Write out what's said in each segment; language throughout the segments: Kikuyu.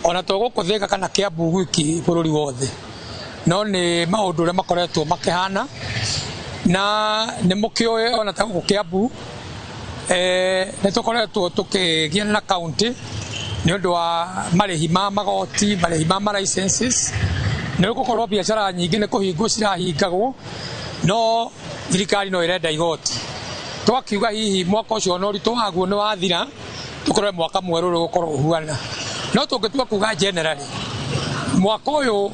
Ona to gũkũ Thĩka kana Kĩambu gwiki, bũrũri wothe, no nĩ maũndũ ũrĩa makoretwo makĩhana na nĩ mũkĩũĩ ona ta gũkũ Kĩambu nĩ tũkoretwo tũkĩgiana na county nĩ ũndũ wa marĩhi ma magoti, marĩhi ma licenses. Nĩ gũkorwo biacara nyingĩ nĩ kũhingwo cirahingagwo, no thirikari no ĩrenda igoti. Twakiuga hihi mwaka ũcio na ũritũ waguo nĩ wathira, tũkorwe mwaka mwerũ ũrĩa ũgũkorwo ũhuana. No tũngĩtua kuga generally, mwaka ũyũ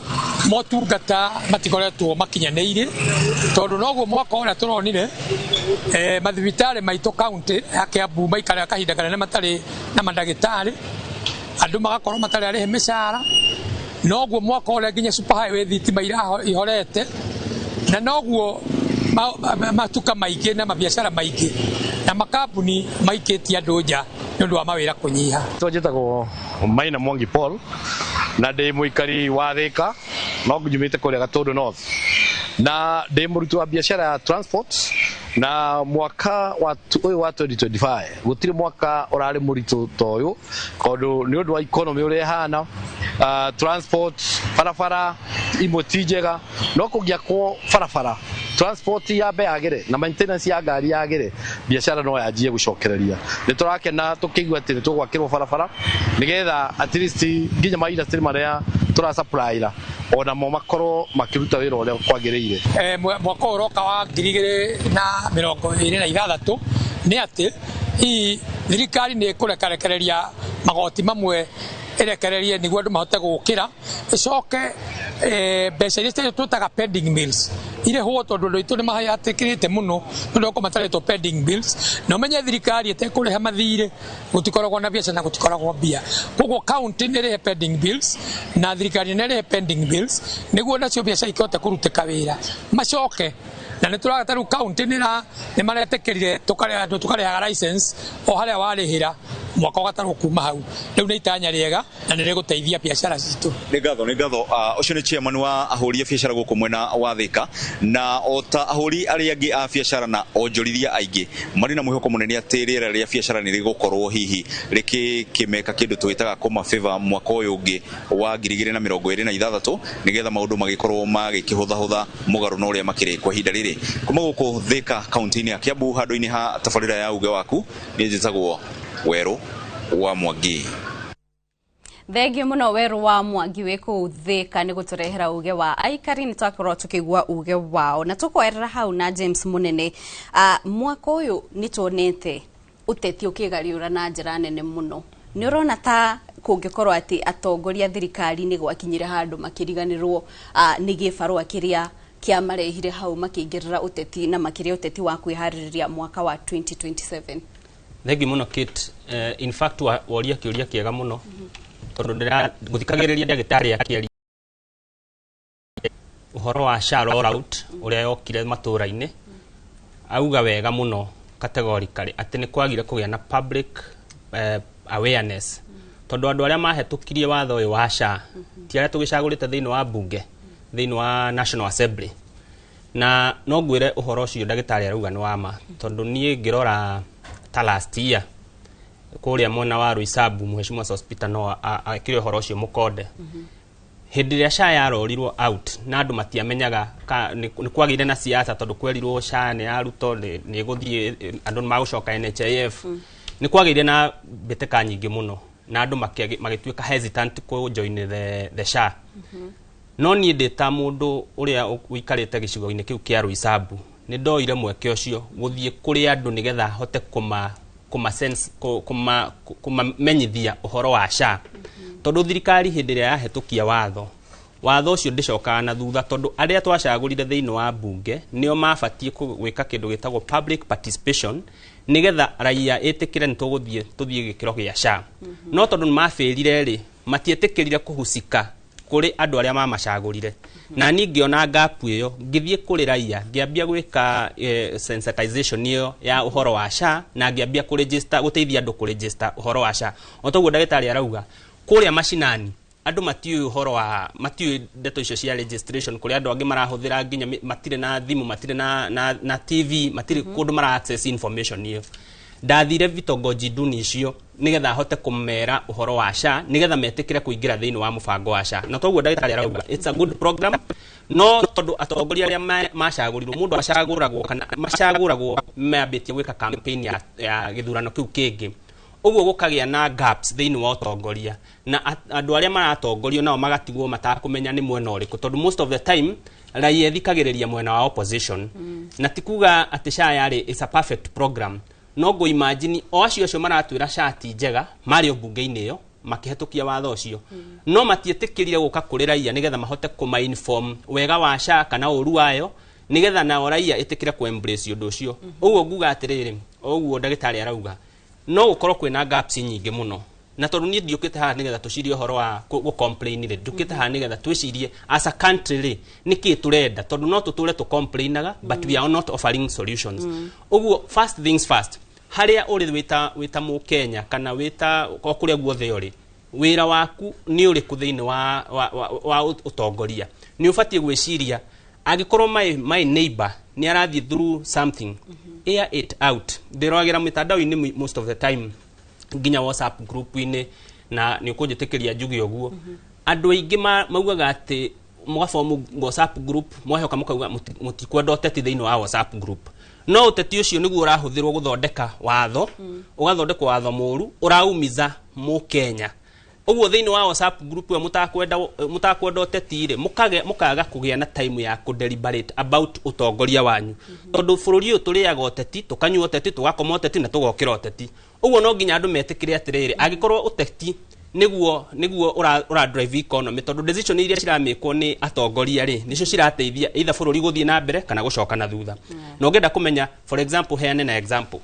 motungata matikoretwo makinyanĩire, tondũ noguo mwaka ũrĩa tũronire mathibitarĩ maitũ county ya Kiambu maikara kahinda kanene matarĩ na mandagĩtarĩ, andũ magakorwo matarĩ arĩhe mĩcara. Noguo mwaka ũrĩa nginya super highway thitima ihorete, na noguo matuka maingĩ na mabiacara maingĩ na makambuni maikĩtie andũ nja nĩ ũndũ wa mawĩra kũnyiha. Njĩtagwo Maina Mwangi Paul na ndĩ mũikari wa Thĩka, no njumĩte kũrĩa Gatũndũ North, na ndĩ mũruti wa biacara ya transport. Na mwaka wa ũyũ wa 2025 gũtirĩ mwaka ũrarĩ mũritũ ta ũyũ, tondũ nĩ ũndũ wa economy ũrĩa ĩhana, transport, barabara imwe ti njega. No kũngĩakwo barabara, transport yambe yagĩre na maintenance ya ngari yagĩre, biacara no yanjie gũcokereria. Nĩ tũrakena tũkĩigua atĩ nĩ tũgwakĩrwo barabara, nĩgetha at least nginya ma industry marĩa tũra supply onamo makorwo makĩruta wĩra ũrĩa kwagĩrĩire. Mwaka ũyũ ũroka wa 2026 nĩ atĩ hihi thirikari nĩ ĩkũrekarekereria magoti mamwe, ĩrekererie nĩguo andũ mahote gũkĩra, ĩcoke mbeca iria twĩtaga pending bills irĩhwo, tondũ andũ aitũ nĩ mahatĩkĩrĩte mũno nĩ ũndũ wa gũkorwo matarĩtwo pending bills. Na ũmenye thirikari ĩtekũrĩha mathirĩ gũtikoragwo na biacara na gũtikoragwo mbia. Koguo county nĩ ĩrĩhe pending bills na thirikari nĩ ĩrĩhe pending bills, nĩguo nacio biacara ikĩhote kũrutĩka wĩra macoke. Na nĩ tũragata rĩu county nĩ maretĩkĩrire tũkarĩha, andũ tũkarĩhaga license o harĩa warĩhĩra, mwaka ũgatarwo kuma hau. Rĩu nĩ itanya rĩega na nĩ rĩgũteithia biacara citũ. Nĩ ngatho, nĩ ngatho. Ũcio nĩ chairman wa ahũri a biacara gũkũ mwena wa Thĩka, na o ta ahũri arĩa angĩ a biacara na onjorithia aingĩ, marĩ na mwĩhoko mũnene atĩ rĩera rĩa biacara nĩ rĩgũkorwo hihi rĩkĩmeka kĩndũ twĩtaga kũma favor mwaka ũyũ ũngĩ wa 2026, nĩgetha maũndũ magĩkorwo magĩkĩhũthahũtha mũgarũ na ũrĩa makĩrĩ kwa ihinda rĩrĩ. Kuma gũkũ Thĩka, kaunti-inĩ ya Kiambu, handũ-inĩ ha tabarĩra ya Uge Waku, niĩ njĩtagwo Werũ wa Mwangi. Thengio muno, Werũ wa Mwangi, wĩ kũu Thĩka, nĩ gũtũrehera uge wa aikari. Nĩ twakorwo tũkĩigua uge wao na tũkoerera hau na James Mũnene. Mwaka ũyũ nĩ tuonete ũteti ũkĩgariũra na njĩra nene mũno. Nĩ ũrona ta kũngĩkorwo atĩ atongoria thirikari-inĩ gwakinyire handũ makĩriganĩrwo nĩ gĩbarũa kĩrĩa kĩamarehire hau makĩingĩrĩra ũteti na makĩria ũteti wa kwĩharĩrĩria mwaka wa 2027? Thengi mũno, Kate. In fact woria kĩũria kĩega mũno, tondũ ndĩra gũthikagĩrĩria ndagĩtarĩ akĩaria ũhoro wa SHA rollout ũrĩa yokire matũũra-inĩ, auga wega mũno categorically atĩ nĩ kwagire kũgĩa na public awareness, tondũ andũ arĩa mahetũkirie watho ũyũ wa SHA ti arĩa tũgĩcagũrĩte thĩinĩ wa bunge, thĩinĩ wa National Assembly. Na no ngwĩre ũhoro ũcio ndagĩtarĩ arauga nĩ wa ma, tondũ niĩ ngĩrora ta last year kũrĩa mwena wa Roysambu, Mheshimiwa Sospeter no akĩrĩ ũhoro ũcio mũkonde hĩndĩ ĩrĩa SHA yarorirwo out na andũ matiamenyaga nĩ kwagĩire na siasa, tondũ kwerirwo SHA nĩ ya Ruto, nĩ ĩgũthiĩ, andũ nĩ magũcoka NHIF. Nĩ kwagĩire na mbĩtĩka nyingĩ mũno na andũ magĩtuĩka hesitant kũ join the SHA. No niĩ ndĩ ta mũndũ ũrĩa ũikarĩte gĩcigo-inĩ kĩu kĩa Roysambu, nĩ ndoire mweke ũcio gũthiĩ kũrĩ andũ nĩgetha hote kũma sense, kũmamenyithia ũhoro wa SHA, tondũ thirikari hĩndĩ ĩrĩa yahetũkia watho, watho ũcio ndĩcokaga na thutha, tondũ arĩa twacagũrire thĩinĩ wa bunge nĩo mabatiĩ gwĩka kĩndũ gĩtagwo public participation, nĩgetha raia ĩtĩkĩre nĩ tũgũthiĩ tũthiĩ gĩkĩro gĩa SHA. No tondũ nĩ mabĩrire rĩ, matietĩkĩrire kũhusika kũrĩ andũ arĩa mamacagũrire. Na niĩ ngĩona gap ĩyo, ngĩthiĩ kũrĩ raia, ngĩambia gwĩka sensitization ĩyo ya ũhoro wa SHA, na ngĩambia kũregister, gũteithia andũ kũregister ũhoro wa SHA. O toguo ndagĩtarĩ arauga, kũrĩa macinani andũ matiũĩ ũhoro wa, matiũĩ ndeto icio cia registration. Kũrĩ andũ angĩ marahũthĩra nginya matirĩ na thimũ, matirĩ na TV, matirĩ kũndũ mara access information ĩyo. Ndathire vitongoji duni icio nigetha hote kumera uhoro wa SHA, nigetha metikire kuingira thiini wa mubango wa SHA. Na toguo ndagitari arauga it's a good program, no tondu atongoria aria macagurirwo, mundu acaguragwo kana macaguragwo mambitie gwika campaign ya githurano kiu kingi, uguo gukagia na gaps thiini wa utongoria, na andu aria maratongorio nao magatigwo matakumenya ni mwena uriku, tondu most of the time raia ethikagiriria mwena wa opposition. Na ti kuga ati SHA yari is a perfect program, no ngo imagine o acio acio maratwira SHA ti njega mari mbunge-inĩ ĩyo makĩhetũkia watho ũcio, no matiĩtĩkĩrire gũka kũrĩ raia nĩgetha mahote kũma inform wega wa SHA kana ũru wayo, nĩgetha nao raia ĩtĩkĩre kũ embrace ũndũ ũcio. Ũguo nguga atĩrĩrĩ, ũguo ndagĩtarĩ arauga no gũkorwo kwĩna gaps nyingĩ mũno, na tondũ niĩ ndiũkĩte haha nĩgetha tũcirie ũhoro wa gũ complain rĩ, njũkĩte haha nĩgetha twĩcirie as a country rĩ nĩkĩĩ tũrenda, tondũ no tũtũre tũ complainaga but we are not offering solutions. Ũguo first things first, harĩa ũrĩ wĩta mũkenya kana wĩta o kũrĩa guothe ũrĩ, wĩra waku nĩ ũrĩkũ thĩinĩ wa ũtongoria? Nĩ ũbatiĩ gwĩciria angĩkorwo my neighbor nĩ arathiĩ through something, air it out. Ndĩroragĩra mĩtandao-inĩ most of the time, nginya WhatsApp group-inĩ, na nĩ ũkũnjĩtĩkĩria njuge ũguo. Andũ aingĩ maugaga atĩ mũgabomu WhatsApp group, mwahoka mũkauga mũtikwenda ũteti thĩinĩ wa WhatsApp group, no ũteti ũcio nĩguo ũrahũthĩrwo gũthondeka watho, ũgathondekwo watho mũru ũraumiza mũkenya. Ũguo thĩinĩ wa WhatsApp group ĩyo mũtakwenda ũteti rĩ, mũkaga kũgĩa na time ya kũ deliberate about ũtongoria wanyu, tondũ bũrũri ũyũ tũrĩaga ũteti, tũkanyua ũteti, tũgakoma ũteti na tũgokĩra ũteti. Ũguo no nginya andũ metĩkĩre atĩrĩrĩ, angĩkorwo ũteti nĩguo ũra drive economy, tondũ decision iria ciramĩkwo nĩ atongoria rĩ nĩcio cirateithia either bũrũri gũthiĩ na mbere kana gũcoka na thutha. Na ũngĩenda kũmenya, for example, heane na example,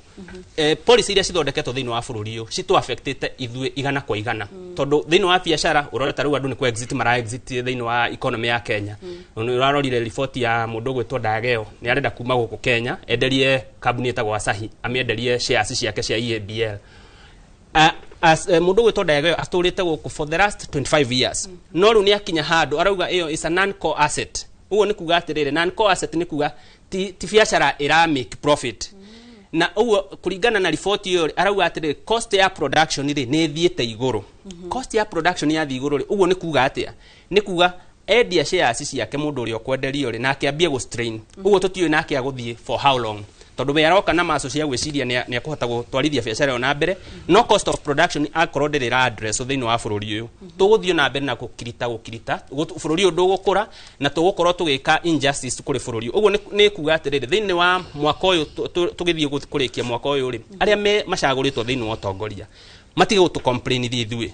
policy iria cithondeketwo thĩinĩ wa bũrũri ũyũ citũ affectĩte ithuĩ igana kwa igana, tondũ thĩinĩ wa biacara ũrore ta rĩu andũ nĩ kũ exit mara exit thĩinĩ wa economy ya Kenya. Nĩ ũrarorire report ya mũndũ ũgwĩtwo Ndageo, nĩ arenda kuma gũkũ Kenya enderie kambuni ĩtagwo Asahi, amĩenderie shares ciake cia EABL. As mundu gwitwo Ndegeo atũrĩte gũkũ for the last 25 years, no rĩu nĩ akinya handũ arauga ĩyo is a non core asset. Ũguo nĩ kuga atĩrĩrĩ, non core asset nĩ kuga ti biacara ĩra make profit. Na ũguo kũringana na report ĩyo arauga atĩrĩrĩ, cost ya production rĩ nĩ ĩthiĩte igũrũ. Cost ya production yathiĩ igũrũ rĩ, ũguo nĩ kuga atĩa? Nĩ kuga endia shares ciake mũndũ ũrĩa ũkwenderio rĩ, nake ambie gũ strain. Ũguo tũtiũĩ nake agũthiĩ for how long, tondũ we aroka na maco cia gwĩciria nĩ akũhota gũtwarithia biacara ĩyo na mbere, no cost of production akorwo ndĩrĩ ĩra address thĩinĩ wa bũrũri ũyũ, tũgũthiĩ na mbere na gũkirita bũrũri ũyũ ndũgũkũra, na tũgũkorwo tũgĩka injustice kũrĩ bũrũri. Ũguo nĩ kuga atĩrĩrĩ, thĩinĩ wa mwaka ũyũ tũgĩthiĩ kũrĩkia mwaka ũyũ rĩ, arĩa macagũrĩtwo thĩinĩ wa ũtongoria matige gũtũ complain ithuĩ,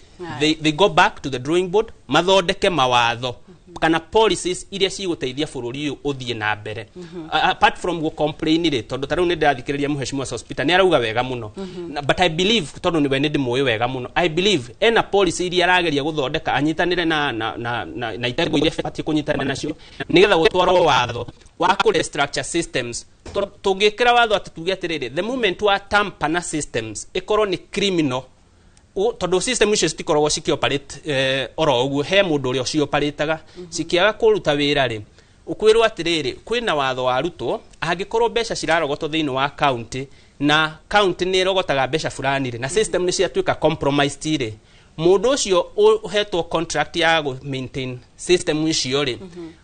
they go back to the drawing board, mathondeke mawatho kana policies iria cigũteithia bũrũri ũyũ ũthiĩ na mbere, apart from go complain rĩ, tondũ ta rĩu nĩ ndĩrathikĩrĩria Mheshimiwa Sospeter, nĩ arauga wega mũno. But I believe, tondũ nĩwe nĩ ndĩmũĩ wega mũno, I believe ena policy iria arageria gũthondeka anyitanĩre na itengo iria batiĩ kũnyitanĩra nacio nĩgetha gũtwarwo watho wa kũ restructure systems. Tũngĩkĩra watho atĩ tuge atĩrĩrĩ, the moment wa tamper na systems ĩkorwo nĩ criminal, tondũ system icio citikoragwo cikĩoperate oro ũguo, he mũndũ ũrĩa ũcioperataga, cikĩaga kũruta wĩra rĩ, ũkwĩrwo atĩrĩrĩ, kwĩna watho warutwo, angĩkorwo mbeca cirarogotwo thĩinĩ wa county na county nĩ ĩrogotaga mbeca fulani rĩ, na system nĩ ciatuĩka compromised rĩ, mũndũ ũcio ũhetwo contract ya gũ maintain system icio rĩ,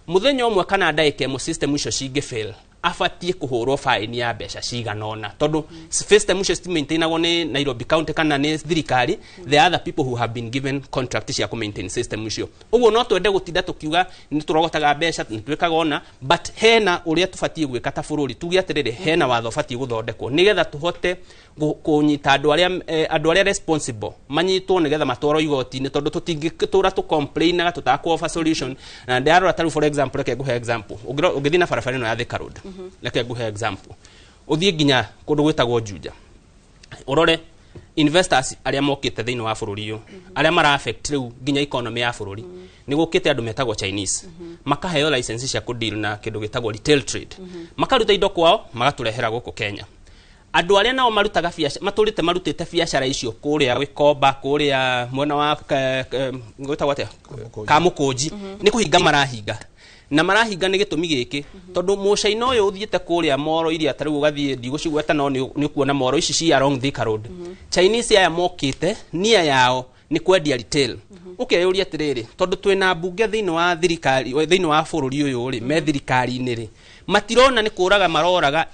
mũthenya ũmwe kana ndagĩka ĩmwe system icio cingĩ fail, abatie kũhũrwo fine ya mbeca cigana ũna, tondũ system icio citimaintainagwo nĩ Nairobi County kana nĩ thirikari. The other people who have been given contract cia kũ maintain system icio. Ũguo no twende gũtinda tũkiuga nĩ tũrogotaga mbeca, nĩ twĩkaga ũna, but hena ũrĩa tũbatiĩ gwĩka ta bũrũri, tuge atĩrĩrĩ, hena watho ũbatiĩ gũthondekwo nĩgetha tũhote kũnyita andũ arĩa responsible manyitwo nĩgetha matwarwo igoti-inĩ, tondũ tũtingĩtũra tũ complainaga tũtakũ offer solution. Na ndĩrarora ta rĩu, for example, reke ngũhe example, ũngĩthiĩ na barabara ĩno ya Thika Road, reke ngũhe example, ũthiĩ nginya kũndũ gwĩtagwo Juja, ũrore investors arĩa mokĩte thĩinĩ wa bũrũri ũyũ, arĩa mara affect rĩu nginya economy ya bũrũri, nĩ gũkĩte andũ metagwo Chinese, makaheo license cia kũ deal na kĩndũ gĩtagwo retail trade, makaruta indo kwao magatũrehera gũkũ Kenya. Andũ arĩa nao marutaga biacara matũrĩte marutĩte biacara icio kũrĩa Gĩkomba, kũrĩa mwena wa gwĩtagwo atĩa, Kamũkũnji, nĩ kũhinga marahinga. Na marahinga nĩ gĩtũmi gĩkĩ, tondũ mũcaina ũyũ ũthiĩte kũrĩa moro iria ta rĩu ũgathiĩ, ndigũcigweta, no nĩ ũkuona moro ici ci along Thika Road. Chinese aya mokĩte nia yao nĩ kwendia retail. Ũkeyũria atĩrĩrĩ, tondũ twĩna mbunge thĩinĩ wa thirikari, thĩinĩ wa bũrũri ũyũ rĩ, me thirikari-inĩ rĩ, matirona nĩ kũraga maroraga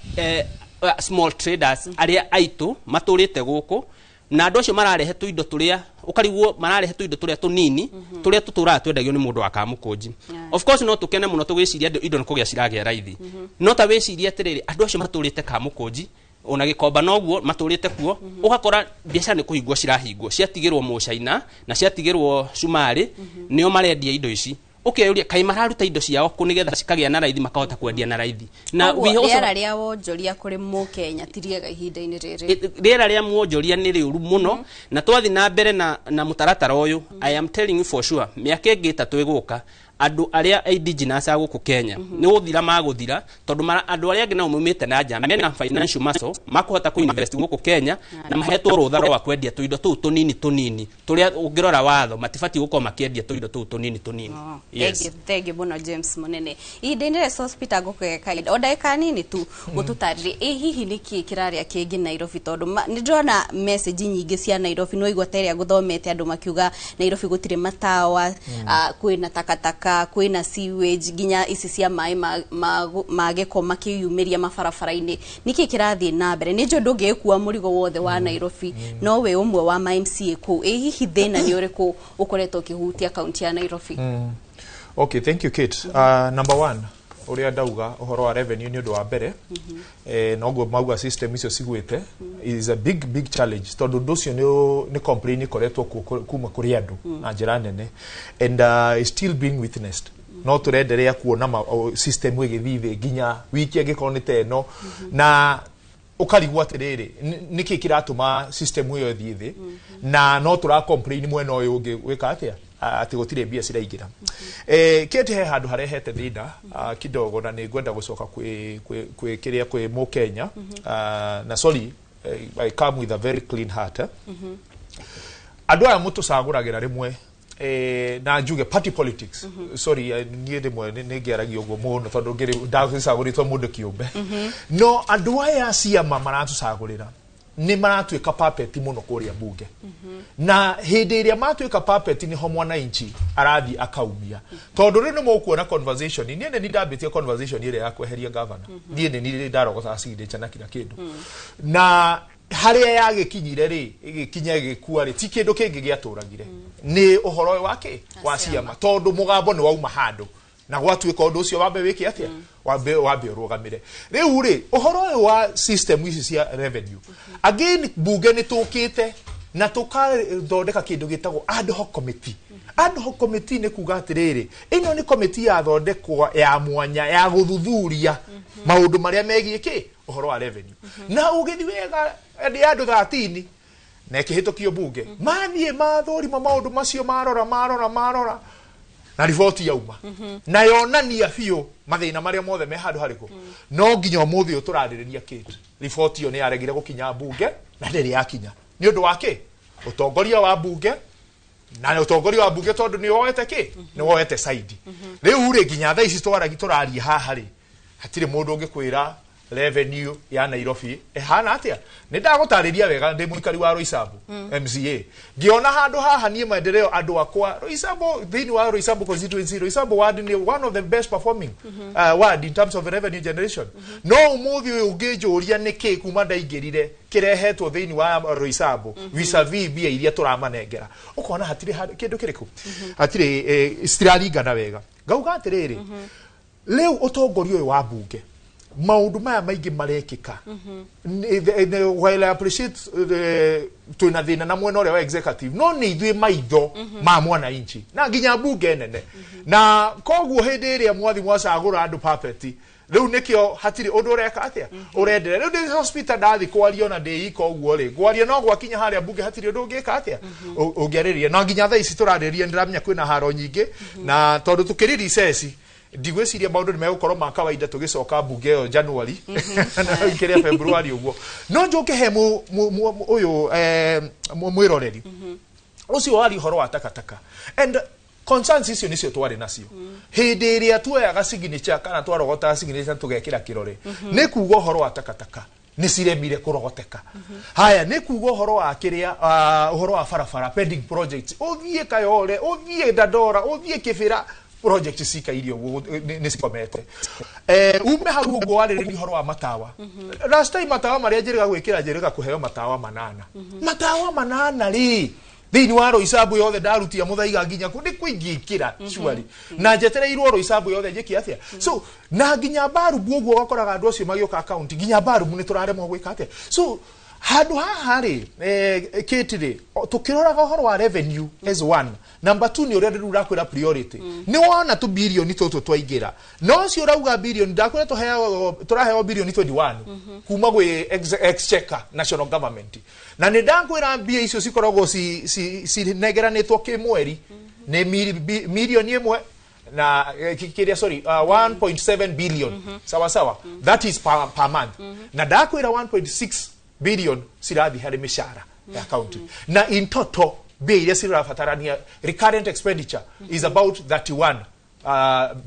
small traders arĩa aitũ matũrĩte gũkũ, na andũ acio mararehe tũindo tũrĩa ũkarigwo mararehe tũindo tũrĩa tũnini tũrĩa tũtũraga twendagio nĩ mũndũ wa Kamũkũnji. Of course no tũkene mũno tũgĩciria indo nĩ kũgĩa ciragĩa raithi, no ta wĩcirie atĩrĩrĩ, andũ acio matũrĩte Kamũkũnji ona Gĩkomba noguo matũrĩte kuo, ũgakora biacara nĩ kũhingwo cirahingwo, ciatigĩrwo mũcaina na ciatigĩrwo cumarĩ, nĩo marendia indo ici. Ũkeyũria kaĩ mararuta indo ciao kũ nĩgetha cikagĩa na raithi, makahota kwendia na raithi? Na rĩera rĩa wonjoria kũrĩ mũkenya ti rĩega ihinda-inĩ rĩrĩ. Rĩera rĩa mwonjoria nĩ rĩũru mũno, na twathiĩ na mbere na mũtaratara ũyũ, I am telling you for sure, mĩaka ĩngĩ 3 ĩgũka, andũ arĩa indigenous a gũkũ Kenya nĩ gũthira magũthira, tondũ andũ arĩa angĩ nao maumĩte na nja mena financial muscle makũhota kũ invest gũkũ Kenya na mahetwo rũtha rwa kwendia tũindo tũu tũnini tũnini tũrĩa ũngĩrora watho matibatiĩ gũkorwo makĩendia tũindo tũu tũnini tũnini. Yes. Thengi mũno, James Munene. Ihinda-inĩ rĩa Sospeter, ngũkũhe kahinda o ndagĩka nini tu ũtũtarĩrie ĩ hihi nĩkĩ kĩrarĩa kĩngĩ Nairobi, tondũ nĩ ndĩrona message nyingĩ cia Nairobi, no igua ta ĩrĩa ngũthomete andũ makiuga Nairobi gũtirĩ matawa, kwĩna takataka, kwĩna sewage, nginya ici cia maĩ ma gĩko makĩyumĩria mabarabara-inĩ. Nĩkĩ kĩrathiĩ na mbere? Nĩ njũĩ ndũngĩgĩkua mũrigo wothe wa Nairobi, no wĩ ũmwe wa ma MCA kũu, ĩ hihi thĩna nĩ ũrĩkũ ũkoretwo ũkĩhutia kaunti ya Nairobi? Okay, thank you, Kate. Number one, ũrĩa ndauga ũhoro wa revenue nĩ ũndũ wa mbere, noguo mauga system icio cigwĩte is a big big challenge, tondũ ũndũ ũcio nĩ complain ĩkoretwo kuo kuma kũrĩ andũ na njĩra nene and is still being witnessed. No tũrenderea kuona system ĩgĩthiĩ thĩ nginya wiki angĩkorwo nĩ ta ĩno, na ũkarigwo atĩrĩrĩ, nĩkĩ kĩratũma system ĩyo ĩthiĩ thĩ, na no tũra complain mwena ũyũ ũngĩ gwĩka atĩa atĩ gũtirĩ mbia ciraingĩra. Kĩti he handũ harehete thĩna kidogo, na nĩ ngwenda gũcoka kwĩ kĩrĩa kwĩ mũkenya, na sorry, I come with a very clean heart, eh? Andũ aya mũtũcagũragĩra rĩmwe, na njuge party politics, sorry, niĩ rĩmwe nĩ ngĩaragia ũguo mũno tondũ ngĩrĩ ndacagũrĩtwo mũndũ kĩũmbe, no andũ aya ciama maratũcagũrĩra nĩ maratuĩka puppet mũno kũrĩa bunge, na hĩndĩ ĩrĩa matuĩka puppet nĩho mwananchi arathiĩ akaumia, tondũ rĩu nĩ mũkuona conversation. Niĩ nĩ ndambĩtie conversation ĩrĩa ya kweheria governor, niĩ nĩ niĩ ndarogotaga signature na kila kĩndũ, na harĩa yagĩkinyire rĩ, ĩgĩkinya ĩgĩkua rĩ, ti kĩndũ kĩngĩ gĩatũragire, nĩ ũhoro ũyũ wake wa ciama, tondũ mũgambo nĩ wauma handũ na gwatuĩka ũndũ ũcio wambe wĩke atĩa, wambe ũrũgamĩre. Rĩu rĩ, ũhoro ũyũ wa system ici cia revenue, again bunge nĩ tũkĩte na tũkathondeka kĩndũ gĩtagwo ad hoc committee. Ad hoc committee nĩ kuga atĩrĩrĩ, ĩno nĩ committee yathondekwo ya mwanya ya gũthuthuria maũndũ marĩa megiĩ kĩ ũhoro wa revenue, na ũgĩthi wega nĩ andũ 13 na ĩkĩhĩtũkio bunge, mathiĩ mathũrima maũndũ macio, marora marora marora, na riboti yauma na yonania biũ mathĩna marĩa mothe me handũ harĩkũ. No nginya ũmũthĩ ũyũ tũrarĩrĩria kĩtu, riboti ĩyo nĩ yaregire gũkinya bunge na ndĩrĩ yakinya. Nĩ ũndũ wa kĩ? Ũtongoria wa bunge, na ũtongoria wa bunge tondũ nĩ woete kĩ, nĩ woete side. Rĩu rĩ, nginya thaa ici tũraria haha rĩ, hatirĩ mũndũ ũngĩkwĩra revenue ya Nairobi ĩhana atĩa. Nĩ ndagũtarĩria wega, ndĩ mũikari wa Roysambu MCA, ngĩona handũ haha niĩ maendeleo andũ akwa Roysambu, thĩinĩ wa Roysambu constituency, Roysambu ward nĩ one of the best performing ward in terms of revenue generation. No ũmũthĩ ũyũ ũngĩnjũria nĩkĩ kuma ndaingĩrire kĩrehetwo thĩinĩ wa Roysambu vis-a-vis mbia iria tũramanengera, ũkona hatirĩ kĩndũ kĩrĩkũ, hatirĩ, citiraringana wega. Ngauga atĩrĩrĩ, rĩu ũtongoria ũyũ wa bunge, maũndũ maya maingĩ marekĩka. While I appreciate twĩna thĩna na mwena ũrĩa wa executive, no nĩ ithuĩ maitho ma mwananchi na nginya bunge nene, na koguo hĩndĩ ĩrĩa mwathi mwacagũra andũ puppet, rĩu nĩkĩo hatirĩ ũndũ ũreka atĩa ũrenderea. Rĩu ndĩ hospital ndathi kwaria ona ndĩ ika ũguo rĩ, ngwaria no gwakinya harĩa bunge hatirĩ ũndũ ũngĩka atĩa ũngĩarĩrĩria. Na nginya thaa ici tũrarĩrĩria, ndĩramenya kwĩna haro nyingĩ, na tondũ tũkĩrĩ recess, ndigwĩciria maũndũ nĩ megũkorwo ma kawaida tũgĩcoka bunge ĩyo January na kĩrĩa February ũguo. No njoke he ũyũ mwĩroreri ũcio wari ũhoro wa takataka and Concerns icio nicio twarĩ nacio hĩndĩ ĩrĩa tuoyaga signature kana twarogotaga signature tũgekĩra kĩrore. Nĩ kuga ũhoro wa takataka nĩ ciremire kũrogoteka. Haya, nĩ kuga ũhoro wa kĩrĩa, ũhoro wa barabara, pending projects, ũthiĩ Kayole, ũthiĩ Dandora, ũthiĩ Kĩbĩra, project cikairio ũguo, nĩ cikomete. Ume hau ũguo warĩrĩria ũhoro wa matawa. Last time matawa marĩa njĩrĩga gwĩkĩra, njĩrĩga kũheo matawa 8. Matawa 8 rĩ, thĩinĩ wa Roysambu yothe ndarutia Muthaiga nginya kũ nĩ kũingĩkĩra surely, na njetereirwo Roysambu yothe njĩke atĩa? So na nginya barubu ũguo ũgakoraga andũ acio magĩũka kaunti, nginya barubu nĩ tũraremwo gwĩka atĩa? So handũ haha rĩ, Kate rĩ, tũkĩroraga ũhoro wa revenue as one, number two nĩ ũrĩa rĩu ũrakwĩra priority. Nĩ wona tũ birioni tũtũ twaingĩra, no ũcio ũrauga birioni, ndakwĩra tũheagwo, tũraheo birioni 21 kuma gwĩ exchequer, national government, na nĩ ndakwĩra mbia icio cikoragwo cinengeranĩtwo kĩmweri nĩ mirioni 1 na kĩrĩa, sorry, 1.7 billion, sawa sawa, that is per month. Na ndakwĩra 1.6 billion cirathiĩ harĩ mĩcara ya county, na in total mbia iria cirabatarania, recurrent expenditure is about 31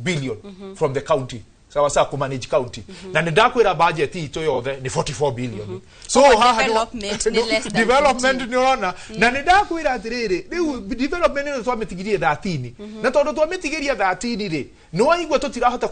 billion from the county, sawa sawa, kumanage county. Na nĩ ndakwĩra budget itũ yothe nĩ 44 billion. So Koguo haha development nĩ less than development 15. Nĩ ũrona, na nĩ ndakwĩra atĩrĩrĩ, rĩu development ĩno twamĩtigirie 13, na tondũ twamĩtigiria 13 rĩ, nĩ waigua tũtirahota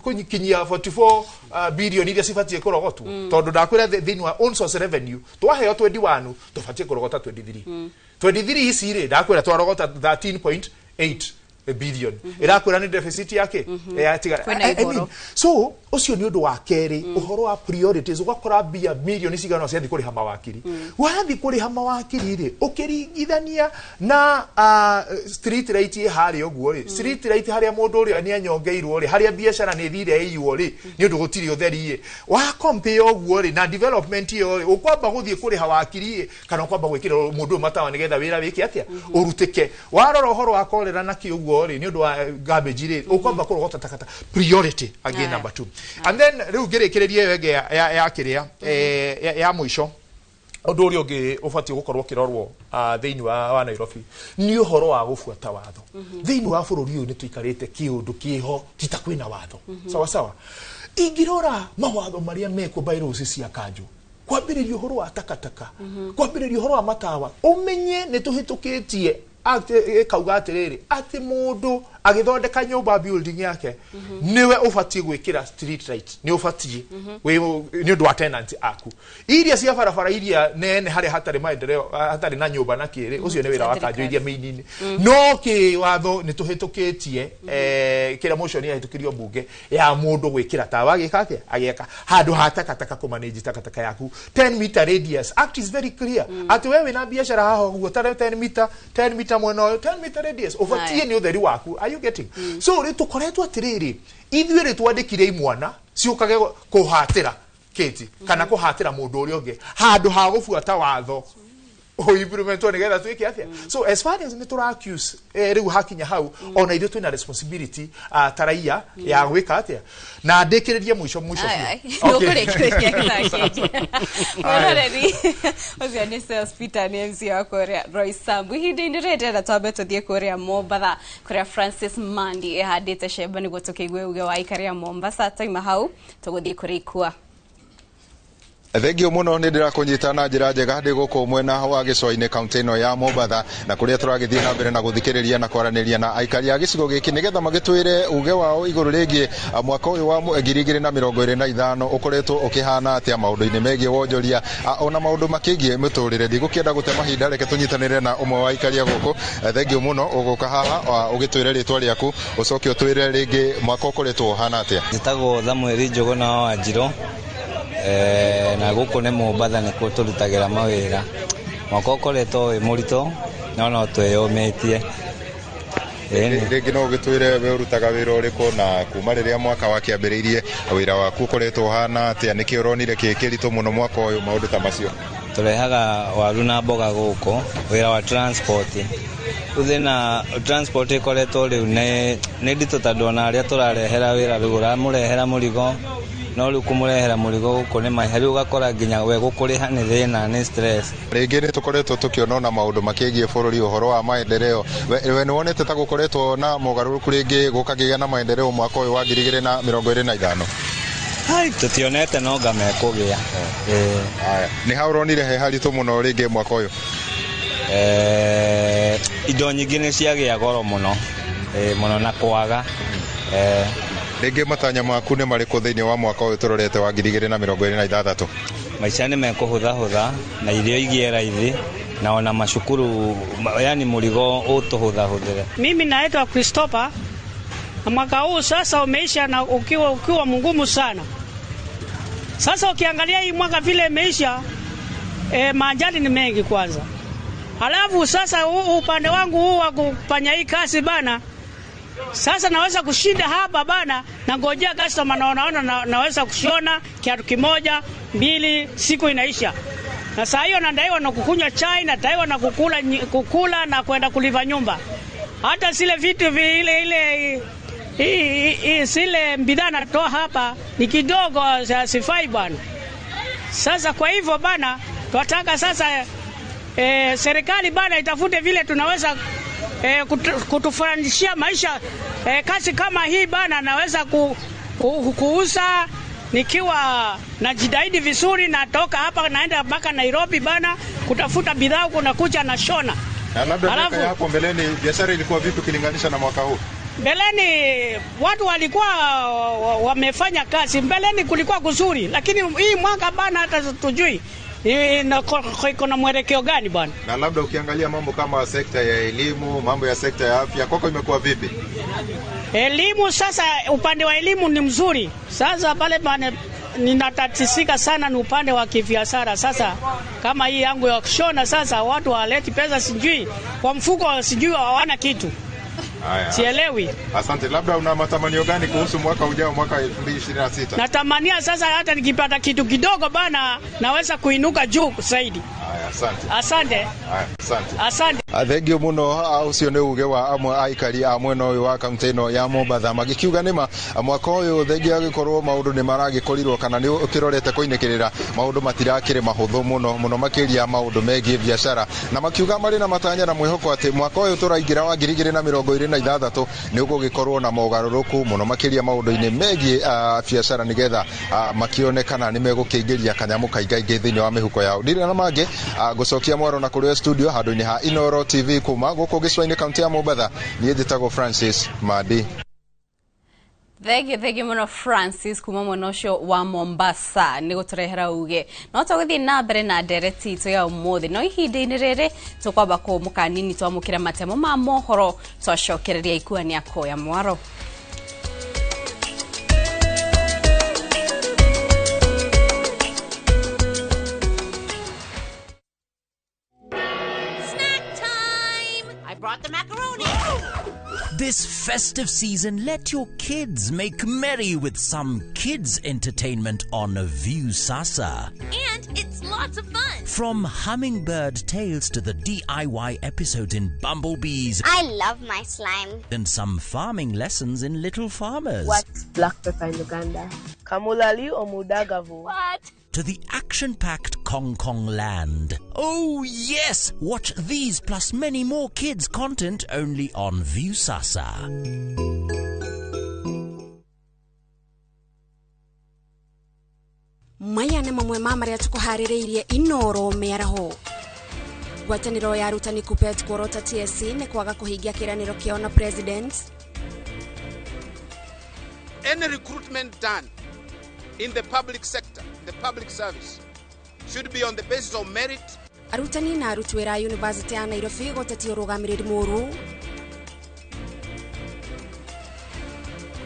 kũkinyia 44 billion iria cibatiĩ kũrogotwo, tondũ ndakwĩra thĩinĩ wa own source revenue twaheo 21, tũbatiĩ kũrogota 23. 23 ici rĩ, ndakwĩra twarogota 13.8 billion, ĩrakwĩra nĩ deficit yake yatigara. Kwĩna I mean, igũrũ. So ũcio nĩ ũndũ wa kerĩ, ũhoro wa priorities. Ũgakora mbia mirioni cigana ciathiĩ kũrĩha mawakiri. Wathiĩ kũrĩha mawakiri rĩ, ũkĩringithania na street light ĩ harĩa ũguo rĩ, street light harĩa mũndũ ũrĩa nĩ anyongeirwo rĩ, harĩa biacara nĩ thire ĩiywo rĩ, nĩ ũndũ gũtirĩ ũtheri ĩ, wa compare ũguo rĩ na development ĩyo rĩ, ũkwamba gũthiĩ kũrĩha wakiri ĩ, kana ũkwamba gwĩkĩra mũndũ ũyũ matawa nĩgetha wĩra wĩke atĩa, ũrutĩke? Warora ũhoro wa korera na kĩ ũguo rĩ, nĩ ũndũ wa garbage rĩ, ũkwamba kũrogota takata, priority again. Aya. Number two, and then rĩu ngĩrĩkĩrĩria ĩyo ĩngĩ ya kĩrĩa, ya mũico, ũndũ ũrĩa ũngĩ ũbatiĩ gũkorwo ũkĩrorwo thĩinĩ wa Nairobi nĩ ũhoro wa gũbuata watho. Thĩinĩ wa bũrũri ũyũ nĩ tũikarĩte kĩũndũ kĩho tita kwĩna watho, sawa sawa. Ingĩrora mawatho marĩa mekwo, bylaws cia kanjũ, kwambĩrĩria ũhoro wa takataka, kwambĩrĩria ũhoro wa matawa, ũmenye nĩ tũhĩtũkĩtie act ĩkauga atĩrĩrĩ, atĩ mũndũ agĩthondeka nyũmba, building yake, nĩwe ũbatiĩ gwĩkĩra street light, nĩ ũbatiĩ nĩ ũndũ wa tenant aku, iria cia barabara iria nene harĩa hatarĩ maendeleo, hatarĩ na nyũmba na kĩrĩ, ũcio nĩ wĩra wa Cia kanjũ iria mĩinini. No kĩwatho nĩ tũhĩtũkĩtie, kĩrĩa motion yahĩtũkirio mbunge ya mũndũ gwĩkĩra tawa agĩka atĩa, agĩaka handũ ha takataka, kũmanage takataka yaku 10 meter radius. Act is very clear atĩ we wĩna biacara haha ũguo, tare 10 meter, 10 meter mwena ũyũ, 10 meter radius, ũbatiĩ Aya. nĩ ũtheri waku. Are you getting? So rĩ, tũkoretwo atĩrĩrĩ, ithuĩ rĩ, twandĩkire imwana ciũkage kũhatĩra kĩti kana kũhatĩra mũndũ ũrĩa ũngĩ handũ ha gũbuata watho ũimplementwo nĩgetha twĩke atĩa. So as far as nĩ tũra accuse, rĩu hakinya hau ona ithuĩ twĩna responsibility ta raia ya gwĩka atĩa. Na ndĩkĩrĩrie mũico mũico biũ. Okay. Nũkũrĩkĩrĩria gĩthaa kĩngĩ. Mwĩroreri ũcio nĩ Sales Peter, nĩ MC wa kũrĩa Roysambu. Ihinda-inĩ rĩrĩ ndĩrenda twambe tũthiĩ kũrĩa Mombatha, kũrĩa Francis Mandi ĩhandĩte cemba, nĩguo tũkĩigue uge wa aikari a Mombasa. Twaima hau tũgũthiĩ kũrĩ Ikua. Thengio mũno, nĩ ndĩrakũnyita na njĩra njega ndĩ gũkũ mwena wa gĩcũa-inĩ, kaunti ĩno ya Mombatha, na kũrĩa tũragĩthiĩ na mbere na gũthikĩrĩria na kwaranĩria na aikari a gĩcigo gĩkĩ nĩgetha magĩtwĩre uge wao igũrũ rĩgiĩ mwaka ũyũ wa 2025 ũkoretwo ũkĩhana atĩa maũndũ-inĩ megiĩ wonjoria, ona maũndũ makĩgiĩ mĩtũrĩre. Ndigũkĩenda gũte mahinda, reke tũnyitanĩre na ũmwe wa aikari a gũkũ. Thengio mũno ũgũka haha, ũgĩtwĩre rĩtwa rĩaku, ũcoke ũtwĩre rĩngĩ mwaka ũkoretwo ũhana atĩa. Njĩtagwo Samuel Njũgũna wa Wanjirũ, na gũkũ nĩ Mombatha nĩkuo tũrutagĩra mawĩra. Mwaka ũkoretwo wĩ mũritũ, no no twĩyũmĩtie. Ĩni. Rĩngĩ no ũgĩtwĩre we ũrutaga wĩra ũrĩkũ, na kuma rĩrĩa mwaka wakĩambĩrĩirie wĩra waku ũkoretwo ũhana atĩa, nĩkĩ ũronire kĩ kĩritũ mũno mwaka ũyũ, maũndũ ta macio. Tũrehaga waru na mboga gũkũ, wĩra wa transport. Thĩna transport ĩkoretwo rĩu nĩ nditũ tondũ ona arĩa tũrarehera wĩra rĩu ũramũrehera mũrigo no rĩu kũmũrehera mũrigo gũkũ nĩ mahiha rĩu ũgakora nginya we gũkũrĩha nĩ thĩna nĩ stress. Rĩngĩ nĩ tũkoretwo tũkĩona ona maũndũ makĩgiĩ bũrũri ũhoro wa maendeleo. We nĩ wonete ta gũkoretwo na mogarũrũku rĩngĩ gũkagĩa na maendeleo mwaka ũyũ wa 2025? Hai, tũtionete no nga mekũgĩa. Nĩ ha ũronire he haritũ mũno rĩngĩ mwaka ũyũ? Indo nyingĩ nĩ ciagĩa goro mũno, mũno na kwaga. Rĩngĩ matanya maku nĩ marĩkũ thĩinĩ wa mwaka ũyũ tũrorete wa 2026? Maica nĩ mekũhũthahũtha na irio igĩe raithi na ona macukuru yani mũrigo ũtũhũthahũthĩre. Mimi naitwa Christopher na mwaka huu sasa umeisha na ukiwa mgumu sana. Sasa ukiangalia hii mwaka vile imeisha, maajali ni mengi kwanza. Halafu sasa upande wangu huu wa kufanya hii kazi bana, sasa naweza kushinda hapa bana, na ngojea customer naona naweza kushona kiatu kimoja, mbili, siku inaisha. Na saa hiyo nadaiwa na kukunywa chai, nadaiwa na kukula na kwenda kulipa nyumba. Hata zile vitu vile ile zile bidhaa natoa hapa ni kidogo, sifai bwana. Sasa kwa hivyo bana, tunataka sasa serikali bana itafute vile tunaweza kutufurahishia maisha. Kazi kama hii bana naweza kuuza nikiwa najitahidi vizuri, natoka hapa naenda mpaka Nairobi bana kutafuta bidhaa huko nakuja na shona. Na labda miaka hapo mbeleni biashara ilikuwa vipi ukilinganisha na mwaka huu? Mbeleni watu walikuwa wamefanya kazi, mbeleni kulikuwa kuzuri, lakini hii mwaka bana hata tujui iko na mwelekeo gani bwana. Na labda ukiangalia mambo kama sekta ya elimu, mambo ya sekta ya afya, kwako imekuwa vipi? Elimu sasa, upande wa elimu ni mzuri. Sasa pale bana ninatatisika sana ni upande wa kibiashara. Sasa kama hii yangu ya kushona, sasa watu waleti pesa sijui kwa mfuko, sijui hawana kitu. Aya, sielewi. Asante. Labda una matamanio gani kuhusu mwaka ujao, mwaka 2026? Natamania sasa hata nikipata kitu kidogo bana naweza kuinuka juu zaidi. Aya, asante. Asante. Aya, asante. Asante. Thengio muno. Ucio nĩ uge wa amwe aikari a mwena ũyũ wa kaunti ĩno ya Mombatha magĩkiuga nĩma mwaka ũyũ thengia agĩkorwo maũndũ nĩ maragĩkorirwo kana nĩ ũkĩrorete kũinĩkĩrĩra maũndũ matirakĩrĩ mahũthũ mũno mũno makĩria maũndũ megiĩ biacara, na makiuga marĩ na matanya na mwĩhoko atĩ mwaka ũyũ tũraingĩra wa 2026 nĩ ũgũgĩkorwo na mogarũrũku mũno makĩria maũndũ-inĩ megiĩ biacara nĩgetha makĩone kana nĩ megũkĩingĩria kanyamũ kaingaingĩ thĩinĩ wa mĩhuko yao. Ndirĩ na mangĩ, ngũcokia mwaro na kũrĩ studio handũ-inĩ ha Inoro TV kuma gũkũ gĩcũa-inĩ kaunti ya Mombatha. Niĩ njĩtagwo Francis Madi. Thengio mũno Francis kuma mwena ũcio wa Mombasa nĩ gũtũrehera uge. No tũgũthiĩ na mbere na ndereti itũ ya ũmũthĩ, no ihinda-inĩ rĩrĩ tũkwamba kũmũka nini twamũkĩre matemo ma mohoro twacokereria ikuania koya mwaro. Brought the macaroni. This festive season, let your kids make merry with some kids entertainment on Viusasa. And it's lots of fun. From hummingbird tales to the DIY episodes in Bumblebees. I love my slime. And some farming lessons in Little Farmers. What's black pepper in Uganda? Kamulali or Mudagavu? What? To the action-packed Kong Kong Land. Oh yes! Watch these plus many more kids content only on Viusasa. Maya nĩ mamwe ma marĩa tũkũharĩrĩirie Inoro mĩaraho. Ngwatanĩro ya arutani KUPPET kuorota TSC nĩ kwaga kũhingia kĩĩranĩro kĩao na president. Any recruitment done in the public sector, the public service, should be on the basis of merit. Arutani na aruti wĩra a University ya Nairobi gũtetia ũrũgamĩrĩri mũũru.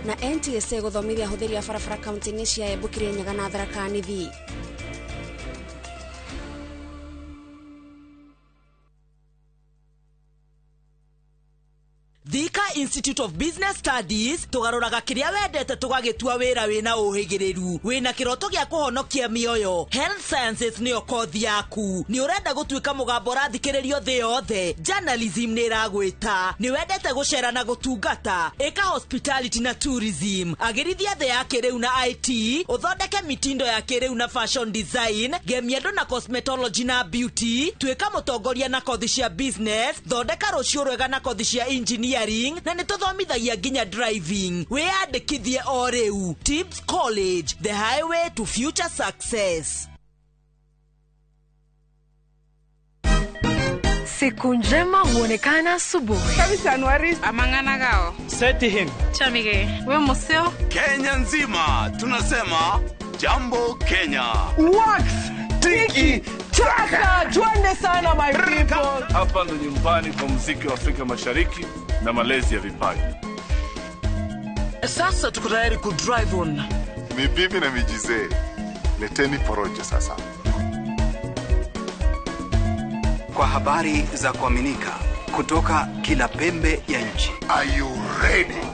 Na NTSA gũthomithia ahũthĩri a barabara kaunti-inĩ cia Embu, Kirinyaga na Tharaka Nithi. Thika Institute of Business Studies tũgarũraga kĩrĩa wendete tũgagĩtua wĩra wĩna ũhĩgĩrĩru wĩna kĩroto gĩa kũhonokia mĩoyo. Health Sciences nĩyo kothi yaku. Nĩ ũrenda gũtuĩka mũgambo ũrathikĩrĩrio thĩ yothe? Journalism nĩ ĩragwĩta. Nĩ wendete gũcera na gũtungata? Ĩka hospitality na tourism. Agĩrithia thĩ ya kĩrĩu na IT, ũthondeke mitindo ya kĩrĩu na fashion design, gemia andũ na cosmetology na beauty, tuĩka mũtongoria na kothi cia business, thondeka rũciũ rwega na kothi cia engineering, na nĩ tũthomithagia nginya driving. Wĩyandĩkithie o rĩu. Tips College, the highway to future success. Siku njema huonekana asubuhi. Amanganagao. Setihin. Chamige. We museo. Kenya nzima tunasema jambo Kenya. Wax tiki taka, twende sana my people. Hapa ndo nyumbani kwa muziki wa Afrika Mashariki na malezi ya vipaji. Sasa tuko tayari ku drive on. Ni bibi na mijizee. Leteni porojo sasa. Kwa habari za kuaminika kutoka kila pembe ya nchi. Are you ready?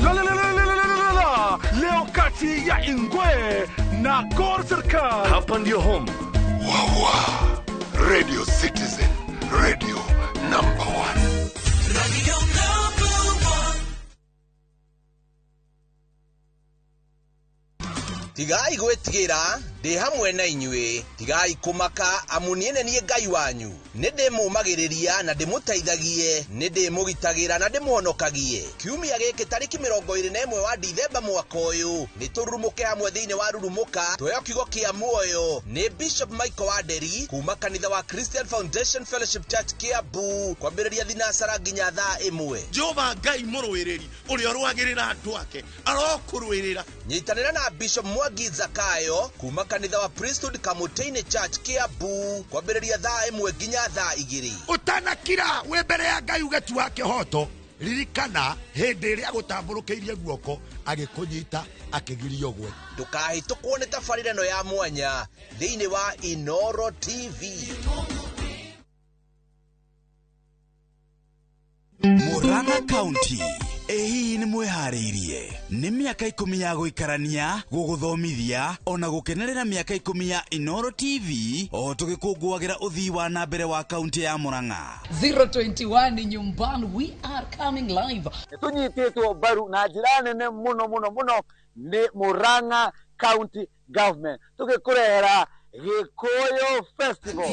La la la la la la la. Leo kati ya Ingwe na Gor Serikal. Hapa ndio home. Wawa. Radio Citizen, radio number 1. Radio number 1. Tigai gwĩtigĩra ndĩ hamwe na inyuĩ, tigai kũmaka amu niĩ nĩ niĩ Ngai wanyu. Nĩ ndĩmũmagĩrĩria na ndĩmũteithagie, nĩ ndĩmũgitagĩra na ndĩmũhonokagie. Kiumia gĩkĩ tarĩki 21 wa Dithemba mwaka ũyũ, nĩ tũrurumũke hamwe thĩinĩ wa Rurumũka, tũheo kiugo kĩa muoyo nĩ Bishop Michael Wanderi kuma kanitha wa Christian Foundation Fellowship Church Kiambu, kwambĩrĩria thinacara nginya thaa 1. Jehova Ngai mũrũĩrĩri ũrĩa ũrũagĩrĩra andũ ake arokũrũĩrĩra. Nyitanĩra na Bishop Mwangi Zakayo kuma kanitha wa Priesthood Kamutini Church Kiambu, kwambĩrĩria thaa 1 nginya thaa 2. Ũtanakira wĩ mbere ya Ngai uge tu wa kĩhoto, ririkana hĩndĩ ĩrĩa agũtambũrũkĩirie guoko agĩkũnyita akĩgiria ũgwe. Ndũkahĩtũkwo nĩ tabarĩra ĩno ya mwanya thĩinĩ wa Inoro TV. Murang'a County ĩ hihi nĩ mwĩharĩirie nĩ mĩaka 10 ya gũikarania gũgũthomithia ona gũkenerera mĩaka 10 ya Inoro TV o tũgĩkũngũagĩra ũthii wa na mbere wa kaunti ya Murang'a. 021 nyumbani, we are coming live. Tũnyitĩtwo mbaru na njĩra nene mũno mũno mũno nĩ Murang'a County Government tũgĩkũrehera Gĩkũyũ Festival.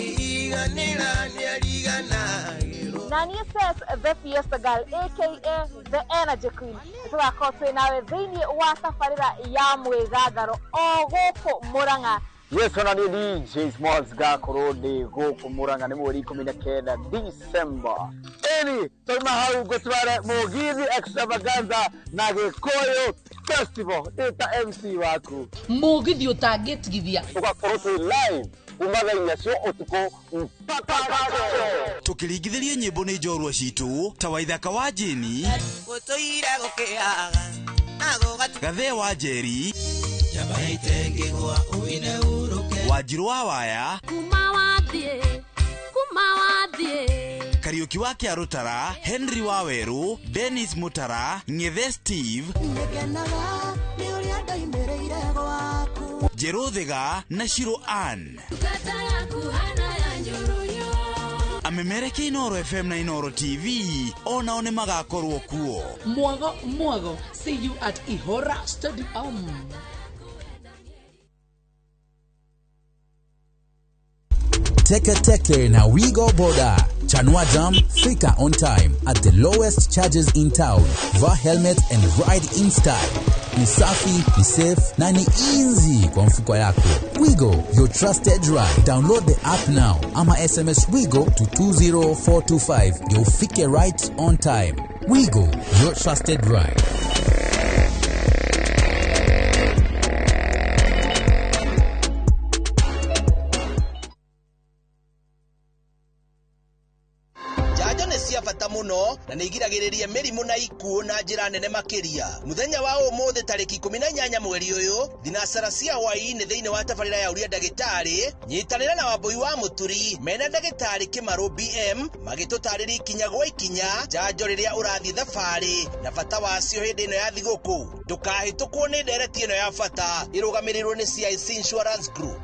Nani says the Fiesta Girl aka the Energy Queen. Tũgakorwo twĩ nawe thĩinĩ wa tabarĩra ya mwĩgangaro o gũkũ Murang'a. Yes, ona niĩ DJ Smalls ngakorwo ndĩ gũkũ Murang'a nĩ mweri 19 December. Ĩni twauma hau ngũtware Mũgithi Extravaganza na Gĩkũyũ Festival ndĩ ta MC waku. Mũgithi ũtangĩtigithia. Tũgakorwo twĩ live kuma thaa 4 cia ũtukũ mpaka tũkĩringithĩria nyĩmbo nĩ njorua citũ ta Waithaka wa Jeni, Gathee wa Njeri, Wanjirũ wa Waya, Kariũki wa Kĩarũtara, Henry wa Werũ, Dennis Mutara, Ng'ethe Steve, Njerũ Thiga na Shiro Ann. Amemereke Inoro FM na Inoro TV onao nĩ magakorwo kuo. Mwago mwago, see you at Ihora Stadium. Teke Teke na Wigo Boda. Chanua Jam, fika on time at the lowest charges in town. Vaa helmet and ride in style. Ni safi, ni safe na ni easy kwa mfuko yako. Wigo, your trusted ride. Download the app now ama SMS Wigo to 20425. Ndio ufike right on time. Wigo, your trusted ride. mũno na nĩ igiragĩrĩria mĩrimũ na ikuũ na njĩra nene makĩria. Mũthenya wa ũmũthĩ tarĩki 18 mweri ũyũ thinacara cia hwaĩ-inĩ thĩinĩ wa tabarĩra ya ũria ndagĩtarĩ, nyitanĩra na Wambui wa Mũturi mena ndagĩtarĩ Kĩmarũ BM magĩtũtarĩria ikinya gwa ikinya njanjo rĩrĩa ũrathiĩ thabarĩ na bata wacio hĩndĩ ĩno ya thigũkũ. Ndũkahĩtũkwo nĩ ndereti ĩno ya bata ĩrũgamĩrĩirwo nĩ CIC Insurance Group.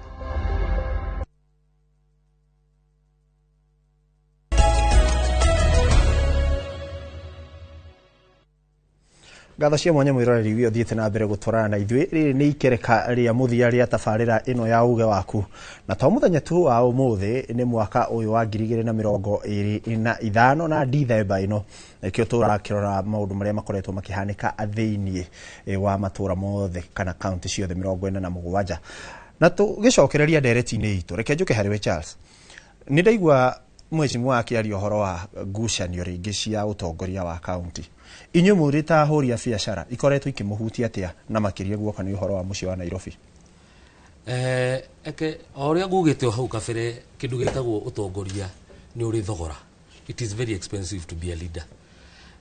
Ngatho cia mwanya mwiroreri wi uthiite na mbere gutwarana na ithuĩ. Rĩrĩ nĩ ikereka rĩa mũthia rĩa tabarĩra ĩno ya uge waku, na to mũthenya tu wa ũmũthĩ nĩ mwaka ũyũ wa 2025 na Dithemba ĩno nĩkĩo tũrakĩrora maũndũ marĩa makoretwo makĩhanĩka thĩinĩ wa matũra mothe kana kaunti ciothe 47. Na tũgĩcokereria ndereti-inĩ itũ, reke njũke harĩ we Charles. Nĩ ndaigua mheshimiwa akĩaria ũhoro wa ngucanio rĩngĩ cia ũtongoria wa kaunti. Inyuĩ mũrĩ ta ahũri a biacara ikoretwo ikĩmũhutia atĩa na makĩria guoka nĩ ũhoro wa mũciĩ wa Nairobi? Eke o ũrĩa ngugĩte o hau kabere, kĩndũ gĩtagwo ũtongoria nĩ ũrĩ thogora. It is very expensive to be a leader.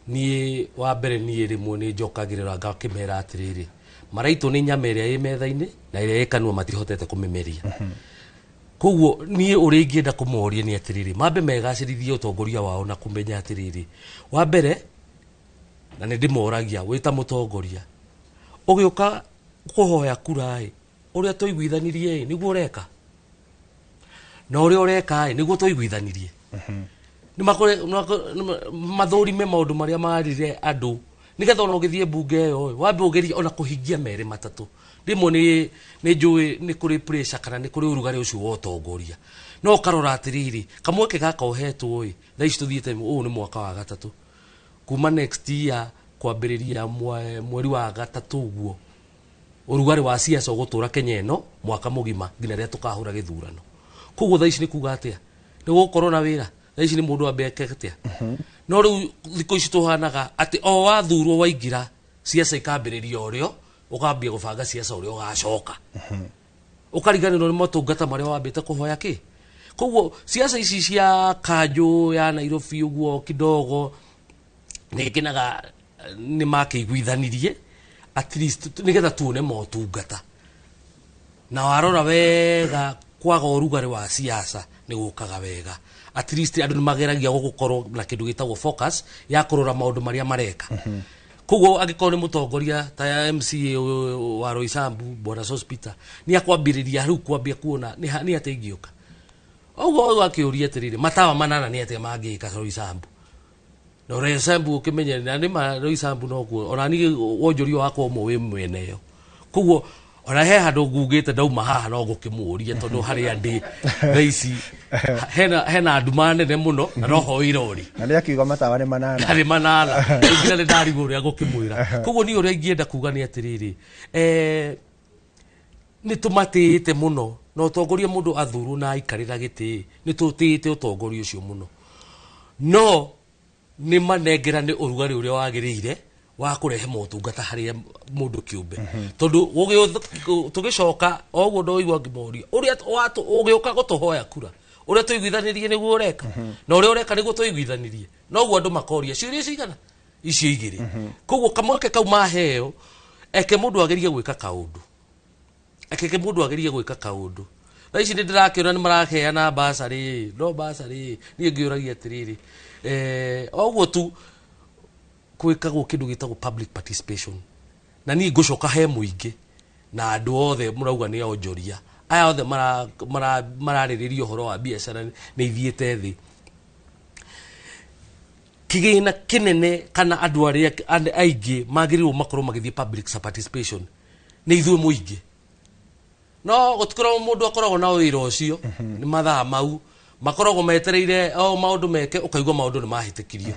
Niĩ wa mbere niĩ rĩmwe nĩ njokagĩrĩra ngakĩmera atĩrĩrĩ, maraitũ nĩ nyama ĩrĩa ĩ metha-inĩ na ĩrĩa ĩ kanua matihotete kũmĩmeria. Koguo niĩ ũrĩa ingĩenda kũmoria nĩ atĩrĩrĩ, mambe megacĩrithie ũtongoria wao na kũmenya atĩrĩrĩ, wa mbere na nĩ ndĩmoragia wĩ ta mũtongoria ũgĩũka kũhoya kura ĩ, ũrĩa tũiguithanirie ĩ nĩguo ũreka, na ũrĩa ũreka ĩ nĩguo tũiguithanirie. Nĩ mathũrime maũndũ marĩa marire andũ nĩgetha ona ũgĩthiĩ mbunge ĩyo wambe ũgerie ona kũhingia merĩ matatũ. Rĩmwe nĩ njũĩ nĩ kũrĩ pressure kana nĩ kũrĩ ũrugarĩ ũcio wa ũtongoria, no ũkarora atĩrĩrĩ, kamweke gaka ũhetwo ĩ, thaa ici tũthiĩte ũyũ nĩ mwaka wa gatatũ, kuma next year kwambĩrĩria mweri wa gatatũ ũguo ũrugarĩ wa siasa ũgũtũra Kenya ĩno mwaka mũgima nginya rĩrĩa tũkahũra gĩthurano. Koguo thaa ici nĩ kuga atĩa, nĩ gũgũkorwo na wĩra thaa ici nĩ mũndũ ambe eke atĩa. No rĩu thikũ ici tũhanaga atĩ o wathurwo waingĩra siasa ikambĩrĩria ũrĩo, ũkambia gũbanga siasa ũrĩa ũgacoka, ũkariganĩrwo nĩ motungata marĩa wambĩte kũhoya kĩ. Koguo siasa ici cia kanjũ ya Nairobi ũguo kidogo nĩ ngenaga nĩ makĩiguithanirie at least nĩgetha tuone motungata. Na warora wega kwaga ũrugarĩ wa siasa nĩ gũkaga wega, at least andũ nĩ mageragia gũkorwo na kĩndũ gĩtagwo focus ya kũrora maũndũ marĩa mareka. Koguo angĩkorwo nĩ mũtongoria ta ya MCA wa Roysambu Bwana Sospeter nĩ akwambĩrĩria rĩu kwambia kuona nĩ atĩa ingĩũka. Ũguo ũyũ akĩũria atĩrĩrĩ, matawa manana nĩ atĩa mangĩka Roysambu? Na Roysambu ũkĩmenye na nĩ ma Roysambu noguo ona niĩ wonjoria wakwa ũmwe wĩ mwene ĩyo. Koguo ona he handũ ngugĩte ndauma haha no ngũkĩmũria tondũ harĩa ndĩ thaa ici hena nduma nene mũno na no ho irori. Na nĩ akiuga matawa nĩ manana. Nĩ manana. Nginya nĩ ndarigwo ũrĩa ngũkĩmwĩra. Koguo niĩ ũrĩa ingĩenda kuga nĩ atĩrĩrĩ, nĩ tũmatĩĩte mũno na ũtongoria mũndũ athurwo na aikarĩra gĩtĩ nĩ tũtĩĩte ũtongoria ũcio mũno, no nĩ manengera nĩ ũrugarĩ ũrĩa wagĩrĩire wa kũrehe motungata harĩa mũndũ kĩũmbe. Tondũ tũgĩcoka o ũguo ndoigua ngĩmoria ũrĩa ũgĩũka gũtũhoya kura ũrĩa tũiguithanirie nĩguo ũreka, na ũrĩa ũreka nĩguo tũiguithanirie, noguo andũ makoria ciũria cigana icio igĩrĩ. Koguo kamweke kau maheo eke mũndũ agerie gwĩka kaũndũ, eke mũndũ agerie gwĩka kaũndũ. Thaa ici nĩ ndĩrakĩona nĩ maraheana basarĩ, no basarĩ niĩ ngĩũragia atĩrĩrĩ, o ũguo tu gwĩkagwo kĩndũ gĩtagwo public participation, na niĩ ngũcoka he mũingĩ na andũ othe mũrauga nĩ onjoria aya othe mararĩrĩria ũhoro wa biacara nĩ ithiĩte thĩ. Kĩgĩna kĩnene kana andũ arĩa aingĩ magĩrĩirwo makorwo magĩthiĩ public participation nĩ ithuĩ mũingĩ, no gũtikoragwo mũndũ akoragwo na wĩra ũcio nĩ mathaa mau makoragwo metereire o maũndũ meke, ũkaigua maũndũ nĩ mahĩtũkirio.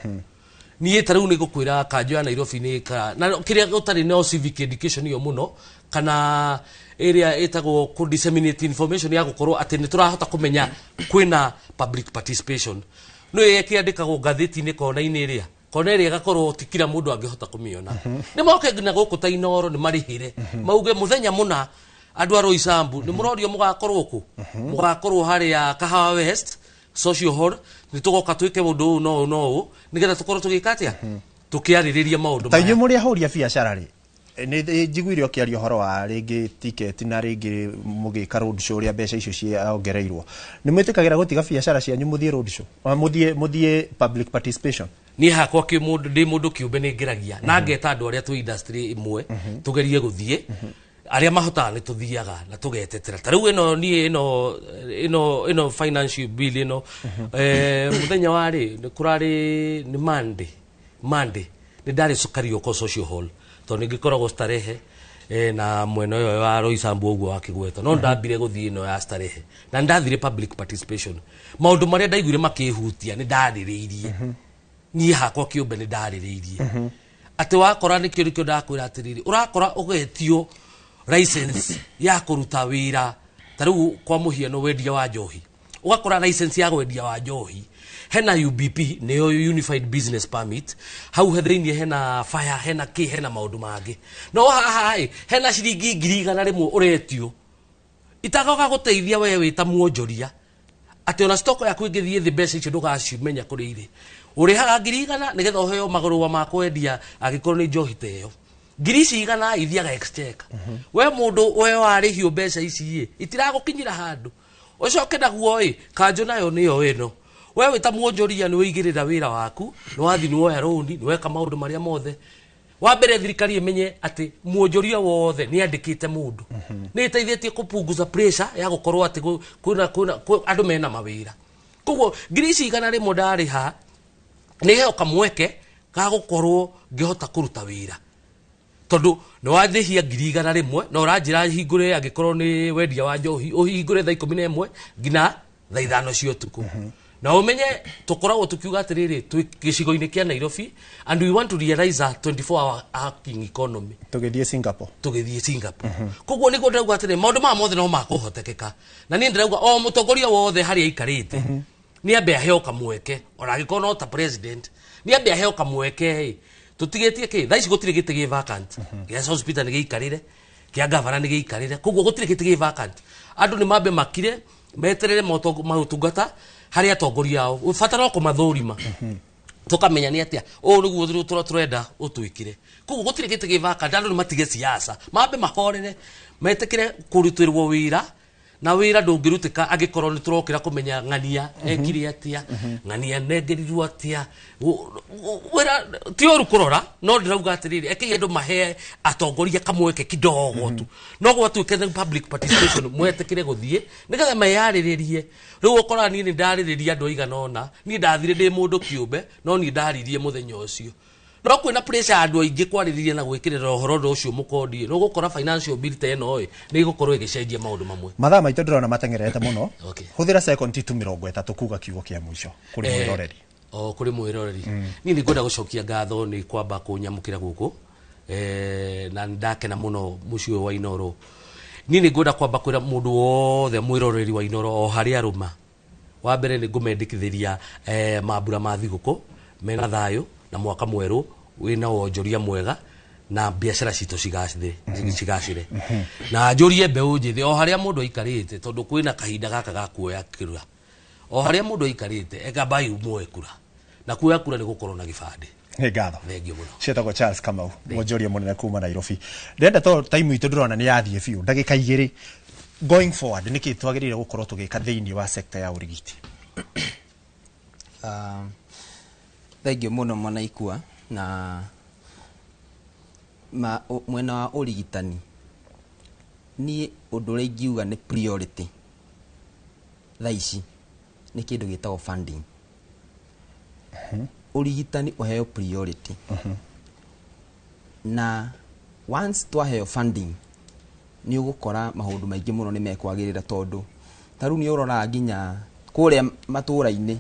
Niĩ ta rĩu nĩ ngũkwĩra kanjũ ya Nairobi nĩ na kĩrĩa gũtarĩ no civic education ĩyo mũno kana ĩrĩa ĩtagwo kũ disseminate information ya gũkorwo atĩ nĩ tũrahota kũmenya kwĩna public participation. No ĩkĩandĩkagwo ngathĩti-inĩ kona-inĩ ĩrĩa kona ĩrĩa ĩgakorwo ti kila mũndũ angĩhota kũmĩona. Nĩ moke nginya gũkũ ta Inooro nĩ marĩhĩre mauge mũthenya mũna andũ a Roysambu nĩ mũrorio mũgakorwo kũ, mũgakorwo harĩa Kahawa West Social Hall Nĩ tũgoka twĩke ũndũ ũyũ no ũũ no ũũ nĩgetha tũkorwo tũgĩka atĩa, tũkĩarĩrĩria maũndũ Ta maya. Inyuĩ mũrĩ ahũri a biacara rĩ, nĩ njiguire ũkĩaria ũhoro wa rĩngĩ tiketi na rĩngĩ mũgĩka road show ũrĩa mbeca icio ciongereirwo. Nĩ mwĩtĩkagĩra gũtiga biacara cianyu mũthiĩ road show? Mũthiĩ public participation? Niĩ hakwa kĩmũndũ, ndĩ mũndũ kĩũmbe, nĩ ngeragia na ngeta andũ arĩa twĩ industry ĩmwe tũgerie gũthiĩ. Arĩa mahotaga nĩ tũthiaga na tũgetetera. Ta rĩu ĩno niĩ ĩno financial bill ĩno, mũthenya warĩ nĩ kũrarĩ nĩ Monday nĩ ndarĩ Karioko Social Hall, tondũ nĩ ngĩkoragwo Starehe na mwena ũyũ wa Roysambu ũguo wa Kĩgweta, no ndambire gũthiĩ ĩno ya Starehe na ndathire public participation. Maũndũ marĩa ndaiguire makĩhutia nĩ ndarĩrĩirie. Niĩ hakwa kĩũmbe nĩ ndarĩrĩirie atĩ wakora nĩkĩo ndakwĩra atĩrĩrĩ, ũrakora ũgetio license ya kũruta wĩra, ta rĩu kwa mũhiano wendia wa njohi, ũgakora license ya wendia wa njohi hena UBP, nĩyo Unified Business Permit, hau he thĩinĩ hena fire, hena kĩ, hena maũndũ mangĩ, no haha ĩ hena ciringi 100,000 ũretio itagoka gũteithia we wĩ ta mwonjoria, atĩ ona stock yaku ĩngĩthiĩ thĩ, mbeca icio ndũgacimenya kũrĩa irĩ. Ũrĩhaga 100,000 nĩgetha ũheo magũrũa ma kwendia angĩkorwo nĩ njohi ta ĩyo. Ngiri ici igana ithiaga exchequer. We mũndũ we warĩhio mbeca ici ĩ itiragũkinyĩra handũ. Ũcoke naguo ĩ kanjũ nayo nĩyo ĩno, we wĩ ta mwonjoria nĩ wĩigĩrĩra wĩra waku, nĩ wathi nĩ woya rũni, nĩ weka maũndũ marĩa mothe. Wa mbere thirikari ĩmenye atĩ mwonjoria wothe nĩ andĩkĩte mũndũ, nĩ ĩteithĩtie kũpunguza pressure ya gũkorwo atĩ kwĩna andũ mena mawĩra. Koguo ngiri ici 100 ndarĩha nĩ heo kamweke ga gũkorwo ngĩhota kũruta wĩra, tondũ nĩ wandĩhia 100,000 na ũranjĩra hingũre, angĩkorwo nĩ wendia wa njohi, ũhingũre thaa 11 nginya thaa 5 cia ũtukũ. Na ũmenye tũkoragwo tũkiuga atĩrĩrĩ, twĩ gĩcigo-inĩ kĩa Nairobi and we want to realize a 24 hour working economy. Tũgĩthiĩ Singapore. Tũgĩthiĩ Singapore. Koguo nĩguo ndĩrauga atĩrĩ, maũndũ maya mothe no makũhotekeka, na niĩ ndĩrauga o mũtongoria wothe harĩa aikarĩte nĩ ambe aheo kamweke, ona angĩkorwo no ta president, nĩ ambe aheo kamweke. Ĩ tũtigĩtie kĩ thaa ici gũtirĩ gĩtĩ gĩ vacant. Gĩa hospital nĩ gĩikarĩre, kĩa gavana nĩ gĩikarĩre, koguo gũtirĩ gĩtĩ gĩ vacant. Andũ nĩ mambe makire meterere maũtungata harĩ atongoria ao. Bata no kũmathũrima tũkamenya nĩ atĩa ũũ nĩguo tũrenda ũtwĩkire. Koguo gũtirĩ gĩtĩ gĩ vacant. Andũ nĩ matige siasa, mambe mahorere, metĩkĩre kũrutĩrwo wĩra, na wĩra ndũngĩrutĩka angĩkorwo nĩ tũrokĩra kũmenya ng'ania ekire atĩa, ng'ania nengerirwo atĩa. Wĩra ti ũru kũrora, no ndĩrauga atĩrĩrĩ, ekei andũ mahe atongoria kamweke kidogo tu, no gwatuĩke nĩ public participation, mwetĩkĩre gũthiĩ nĩgetha meyarĩrĩrie. Rĩu ũkoraga niĩ nĩ ndarĩrĩria andũ aigana ũna. Niĩ ndathire ndĩ mũndũ kĩũmbe, no niĩ ndaririe mũthenya ũcio, no kwĩna pressure ya andũ aingĩ kwarĩrĩria na gwĩkĩrĩra ũhoro ũcio mũkondi. Nĩ ũgũkora financial bill ta ĩno ĩ nĩ ĩgũkorwo ĩgĩcenjia maũndũ mamwe. Mathaa maitũ ndĩrona mateng'erete mũno. Okay. Hũthĩra sekondi tu 30 kuga kiugo kĩa mũico kũrĩ mwĩroreri. O kũrĩ mwĩroreri, niĩ nĩ ngwenda gũcokia ngatho nĩ kwamba kũnyamũkĩra gũkũ, na nĩ ndakena mũno mũciĩ ũyũ wa Inooro. Niĩ nĩ ngwenda kwamba kwĩra mũndũ wothe mwĩroreri wa Inooro o harĩa arũma, wa mbere nĩ ngũmendekithĩria mambura ma thigũkũ mena thayũ na mwaka mwerũ wĩna wonjoria mwega na biacara citũ cigacĩre. Na njũrie mbeũ njĩthĩ o harĩa mũndũ aikarĩte, tondũ kwĩna kahinda gaka ga kuoya kura, o harĩa mũndũ aikarĩte ekambai muoe kura, na kuoya kura nĩ gũkorwo na gĩbandĩ. Nĩ ngatho. Thengiũ mũno. Ciĩtagwo Charles Kamau, mwonjoria mũnene kuma Nairobi. Ndĩrenda to time itũ ndĩrona nĩ yathiĩ biũ, ndagĩka 2. Going forward, nĩkĩ twagĩrĩire gũkorwo tũgĩka thĩinĩ wa sector ya ũrigiti? Thengiũ mũno Mwanaikua. Na mwena wa ũrigitani, niĩ ũndũ ũrĩa ingiuga nĩ priority thaa ici nĩ kĩndũ gĩtagwo funding. Ũrigitani ũheo priority, na once twaheo funding nĩ ũgũkora maũndũ maingĩ mũno nĩ mekwagĩrĩra, tondũ ta rĩu nĩ ũroraga nginya kũrĩa matũũra-inĩ,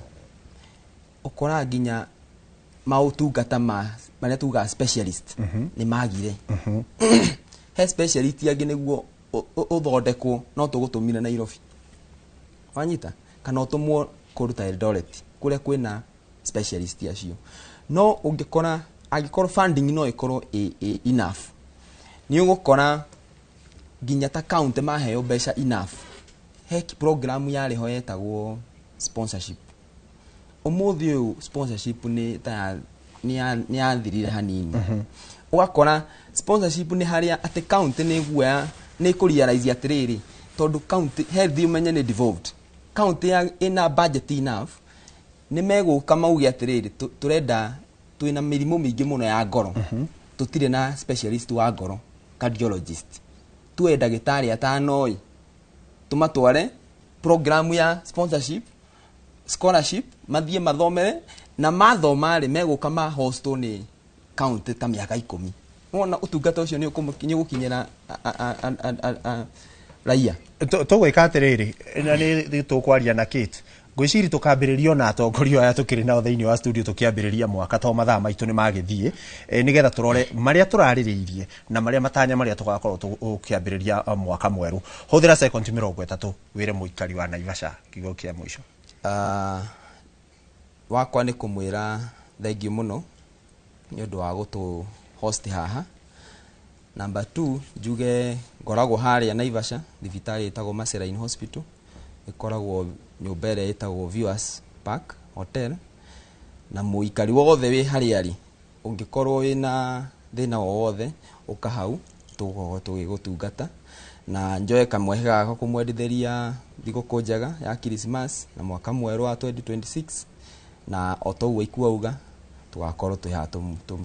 ũkoraga nginya maũtungata ma marĩa tugaga specialist nĩ magire. He specialist angĩ nĩguo ũthondekwo no tũgũtũmire Nairobi, wanyita, kana ũtũmwo kũndũ ta Eldoret kũrĩa kwĩna specialist acio. No ũngĩkora angĩkorwo funding no ĩkorwo ĩ enough, nĩ ũgũkora nginya ta county maheo mbeca enough. He program yarĩ ho yetagwo sponsorship. Ũmũthĩ ũyũ sponsorship nĩ ta nĩ yathirire hanini. Ũgakora sponsorship nĩ harĩa atĩ county nĩ ĩguoya nĩ ĩkũrealize atĩrĩrĩ, tondũ county health ũmenye nĩ devolved, county ya ĩna budget enough, nĩ megũka mauge atĩrĩrĩ, tũrenda twĩna mĩrimũ mĩingĩ mũno ya ngoro, tũtirĩ na specialist wa ngoro, cardiologist, tuwe ndagĩtarĩ atano ĩ, tũmatware program ya sponsorship, scholarship, mathiĩ mathomere, na mathoma rĩ, megũka ma hostwo nĩ county ta mĩaka 10. Wona ũtungata ũcio nĩ ũgũkinyĩra raia. Tũgwĩka atĩrĩrĩ, na nĩ tũkwaria na Kate, ngwĩciria tũkambĩrĩria ona atongoria aya tũkĩrĩ nao thĩinĩ wa studio tũkĩambĩrĩria mwaka, to mathaa maitũ nĩ magĩthiĩ, nĩgetha tũrore marĩa tũrarĩrĩirie na marĩa matanya marĩa tũgakorwo tũkĩambĩrĩria mwaka mwerũ. Hũthĩra sekondi 30 wĩre mũikari wa Naivasha kiugo kĩa mũico. Wakwa nĩ kũmwĩra thengiũ mũno nĩ ũndũ wa gũtũ host haha. Number 2, njuge ngoragwo harĩa Naivasha thibitarĩ ĩtagwo Macerain Hospital, ĩkoragwo nyũmba ĩrĩa ĩtagwo Viewers Park Hotel, na mũikari wothe wĩ harĩa arĩ, ũngĩkorwo wĩna thĩna o wothe ũka hau, tũgũkorwo tũgĩgũtungata. Na njoe kamweke gaka kũmwendithĩria thigũkũ njega ya Christmas na mwaka mwerũ wa 2026, na o toguo ikuauga tũgakorwo twĩ haha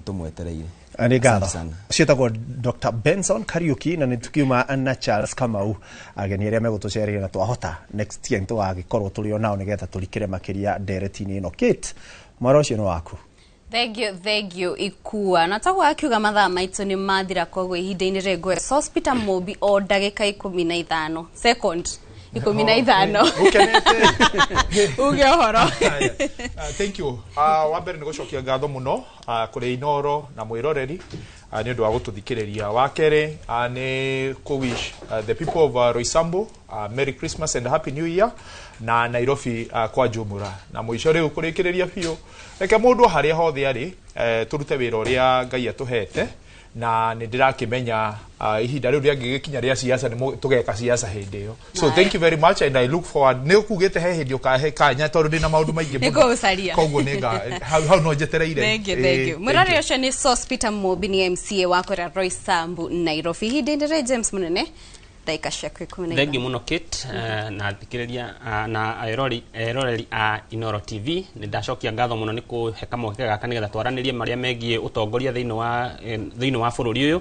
tũmwetereire. Nĩ ngatho. Ũcio Dr. Benson Kariuki, na nĩ tukiuma na Charles Kamau, ageni arĩa megũtũcereria, na twahota next year tũgagĩkorwo tũrĩ o nao nĩgetha tũrikĩre makĩria ndereti-inĩ ĩno. Kate, mwaro ũcio nĩ waku. Thank you, thank you Ikua. Na taguo akiuga mathaa maitũ nĩ mathira, koguo ihinda-inĩ rĩngĩ Sos Peter Mobi o ndagĩka 15 second 15 uge ũhoro. Thank you. Wa mbere nĩ gũcokia ngatho mũno kũrĩ Inoro na mwĩroreri nĩ ũndũ wa gũtũthikĩrĩria. Wa kerĩ nĩ kũ wish the people of Roysambu Merry Christmas and Happy New Year, na Nairobi kwa jumura. Na mũico rĩu kũrĩkĩrĩria biũ, reke mũndũ harĩa hothe arĩ, tũrute wĩra ũrĩa Ngai atũhete, na nĩ ndĩrakĩmenya ihinda rĩu rĩangĩgĩkinya rĩa siasa nĩ tũgeka siasa hĩndĩ ĩyo. So thank you very much and I look forward. Nĩ ũkugĩte he hĩndĩ ũkahe kanya tondũ ndĩna maũndũ maingĩ mũno. Nĩngũgũcaria. Koguo nĩ hau no njetereire. Thank you, thank you. Mũrori ũcio nĩ Sos Peter Mobi, nĩ MCA wa kũrĩa Roysambu Nairobi. Ihinda-inĩ rĩ James Mũnene, ndagĩka ciaku 15. Thengiũ mũno Kate, na thikĩrĩria na eroreri a Inoro TV, nĩ ndacokia ngatho mũno nĩ kũhe kamweke gaka nĩgetha twaranĩrie marĩa megiĩ ũtongoria thĩinĩ wa bũrũri ũyũ.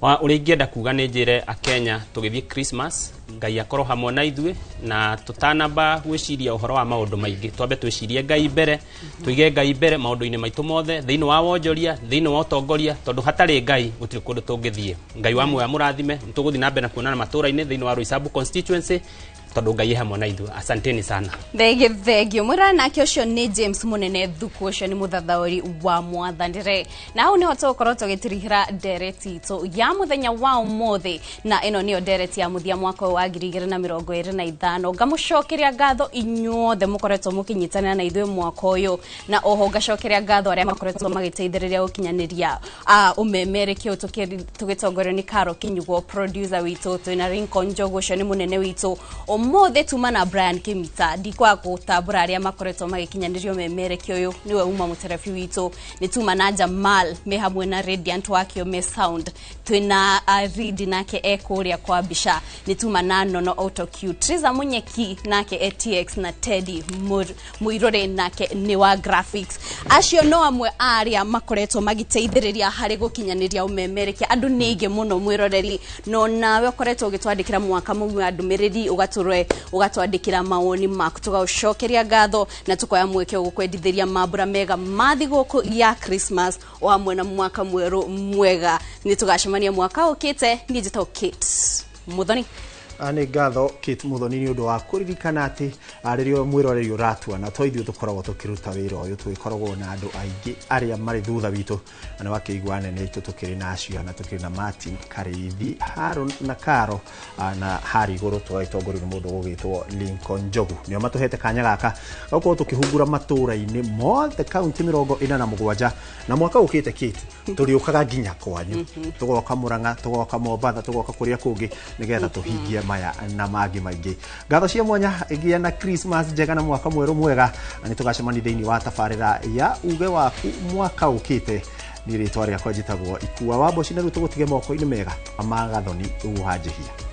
Ũrĩa ingĩenda kuga nĩ njĩre Akenya tũgĩthiĩ Christmas, Ngai akorwo hamwe na ithuĩ, na tũtanamba gwĩciria ũhoro wa maũndũ maingĩ, twambe twĩcirie Ngai mbere, tũige Ngai mbere maũndũ-inĩ maitũ mothe, thĩinĩ wa wonjoria, thĩinĩ wa ũtongoria, tondũ hatarĩ Ngai gũtirĩ kũndũ tũngĩthiĩ. Ngai wa muoyo amũrathime, nĩ tũgũthiĩ na mbere na kuonana matũũra-inĩ thĩinĩ wa Roysambu constituency, tondũ Ngai hamwe na ithuĩ. Asanteni sana. Thengiũ, thengiũ. Mwĩrore nake ũcio nĩ James Mũnene Thuku, ũcio nĩ mũthathaũri wa mwathanĩre. Na hau nĩho tũgũkorwo tũgĩtirihĩra ndereti itũ ya mũthenya wa ũmũthĩ, na ĩno nĩyo ndereti ya mũthia mwaka ũyũ wa 2025. Ngamũcokeria ngatho inyuothe mũkoretwo mũkĩnyitanĩra na ithuĩ mwaka ũyũ, na oho ngacokeria ngatho arĩa makoretwo magĩteithĩrĩria gũkinyanĩria ũmemerekio tũgĩtongorio nĩ Caro Kinyugo, producer witũ, twĩna Lincoln Njogu, ũcio nĩ mũnene witũ. Ũmũthĩ tuma na Brian Kimita, ndikwaga gũtambũra arĩa makoretwo magĩkinyanĩrio ũmemerekio ũyũ, nĩwe uma mũterebi witũ. Nĩ tuma na Jamal me hamwe na Radiant wakio me sound, twĩna Ridi nake e kũrĩa kwa mbica, nĩ tuma na Nono Autocue, Triza Munyeki nake ATX, na Teddy Muirore nake nĩ wa graphics. Acio no amwe a arĩa makoretwo magĩteithĩrĩria harĩ gũkinyanĩria ũmemerekia. Andũ nĩ aingĩ mũno mwĩroreri, no nawe ũkoretwo ũgĩtwandĩkĩra mwaka mũmwe wa ndũmĩrĩri, ũgatwandĩkĩra mawoni maku, tũgaũcokeria ngatho, na tũkoya mweke gũkwendithĩria mambura mega ma thigũkũ ya Christmas o hamwe na mwaka mwerũ mwega. Nĩ tũgacemania mwaka ũkĩte. Niĩ njĩtagwo Kate Muthoni. Nĩ ngatho Kate Muthoni nĩ ũndũ wa kũririkana atĩ rĩrĩa mwĩroreri ũratua, na to ithuĩ tũkoragwo tũkĩruta wĩra ũyũ, tũgĩkoragwo na andũ aingĩ arĩa marĩ thutha witũ, na nĩ wakĩigua anene aitũ tũkĩrĩ na acio, na tũkĩrĩ na Martin Kariithi, Haron na Karo, na harĩ igũrũ tũgagĩtongorio nĩ mũndũ ũgũgĩtwo Lincoln Njogu. Nĩo matũhete kanya gaka gũkorwo tũkĩhungura matũũra-inĩ mothe kaunti 47, na mwaka ũkĩte Kate tũrĩũkaga nginya kwanyu, tũgoka Murang'a, tũgoka Mombatha, tũgoka kũrĩa kũngĩ nĩgetha tũhingie Maya na mangĩ maingĩ. Ngatho cia mwanya, gĩa na Christmas njega na mwaka mwerũ mwega, na nĩ tũgacemania thĩinĩ wa tabarĩra ya uge waku mwaka ũkĩte. Niĩ rĩtwa rĩakwa njĩtagwo Ikua wa Mboci, na rĩu tũgũtige moko-inĩ mega ma Gathoni Wanjĩhia.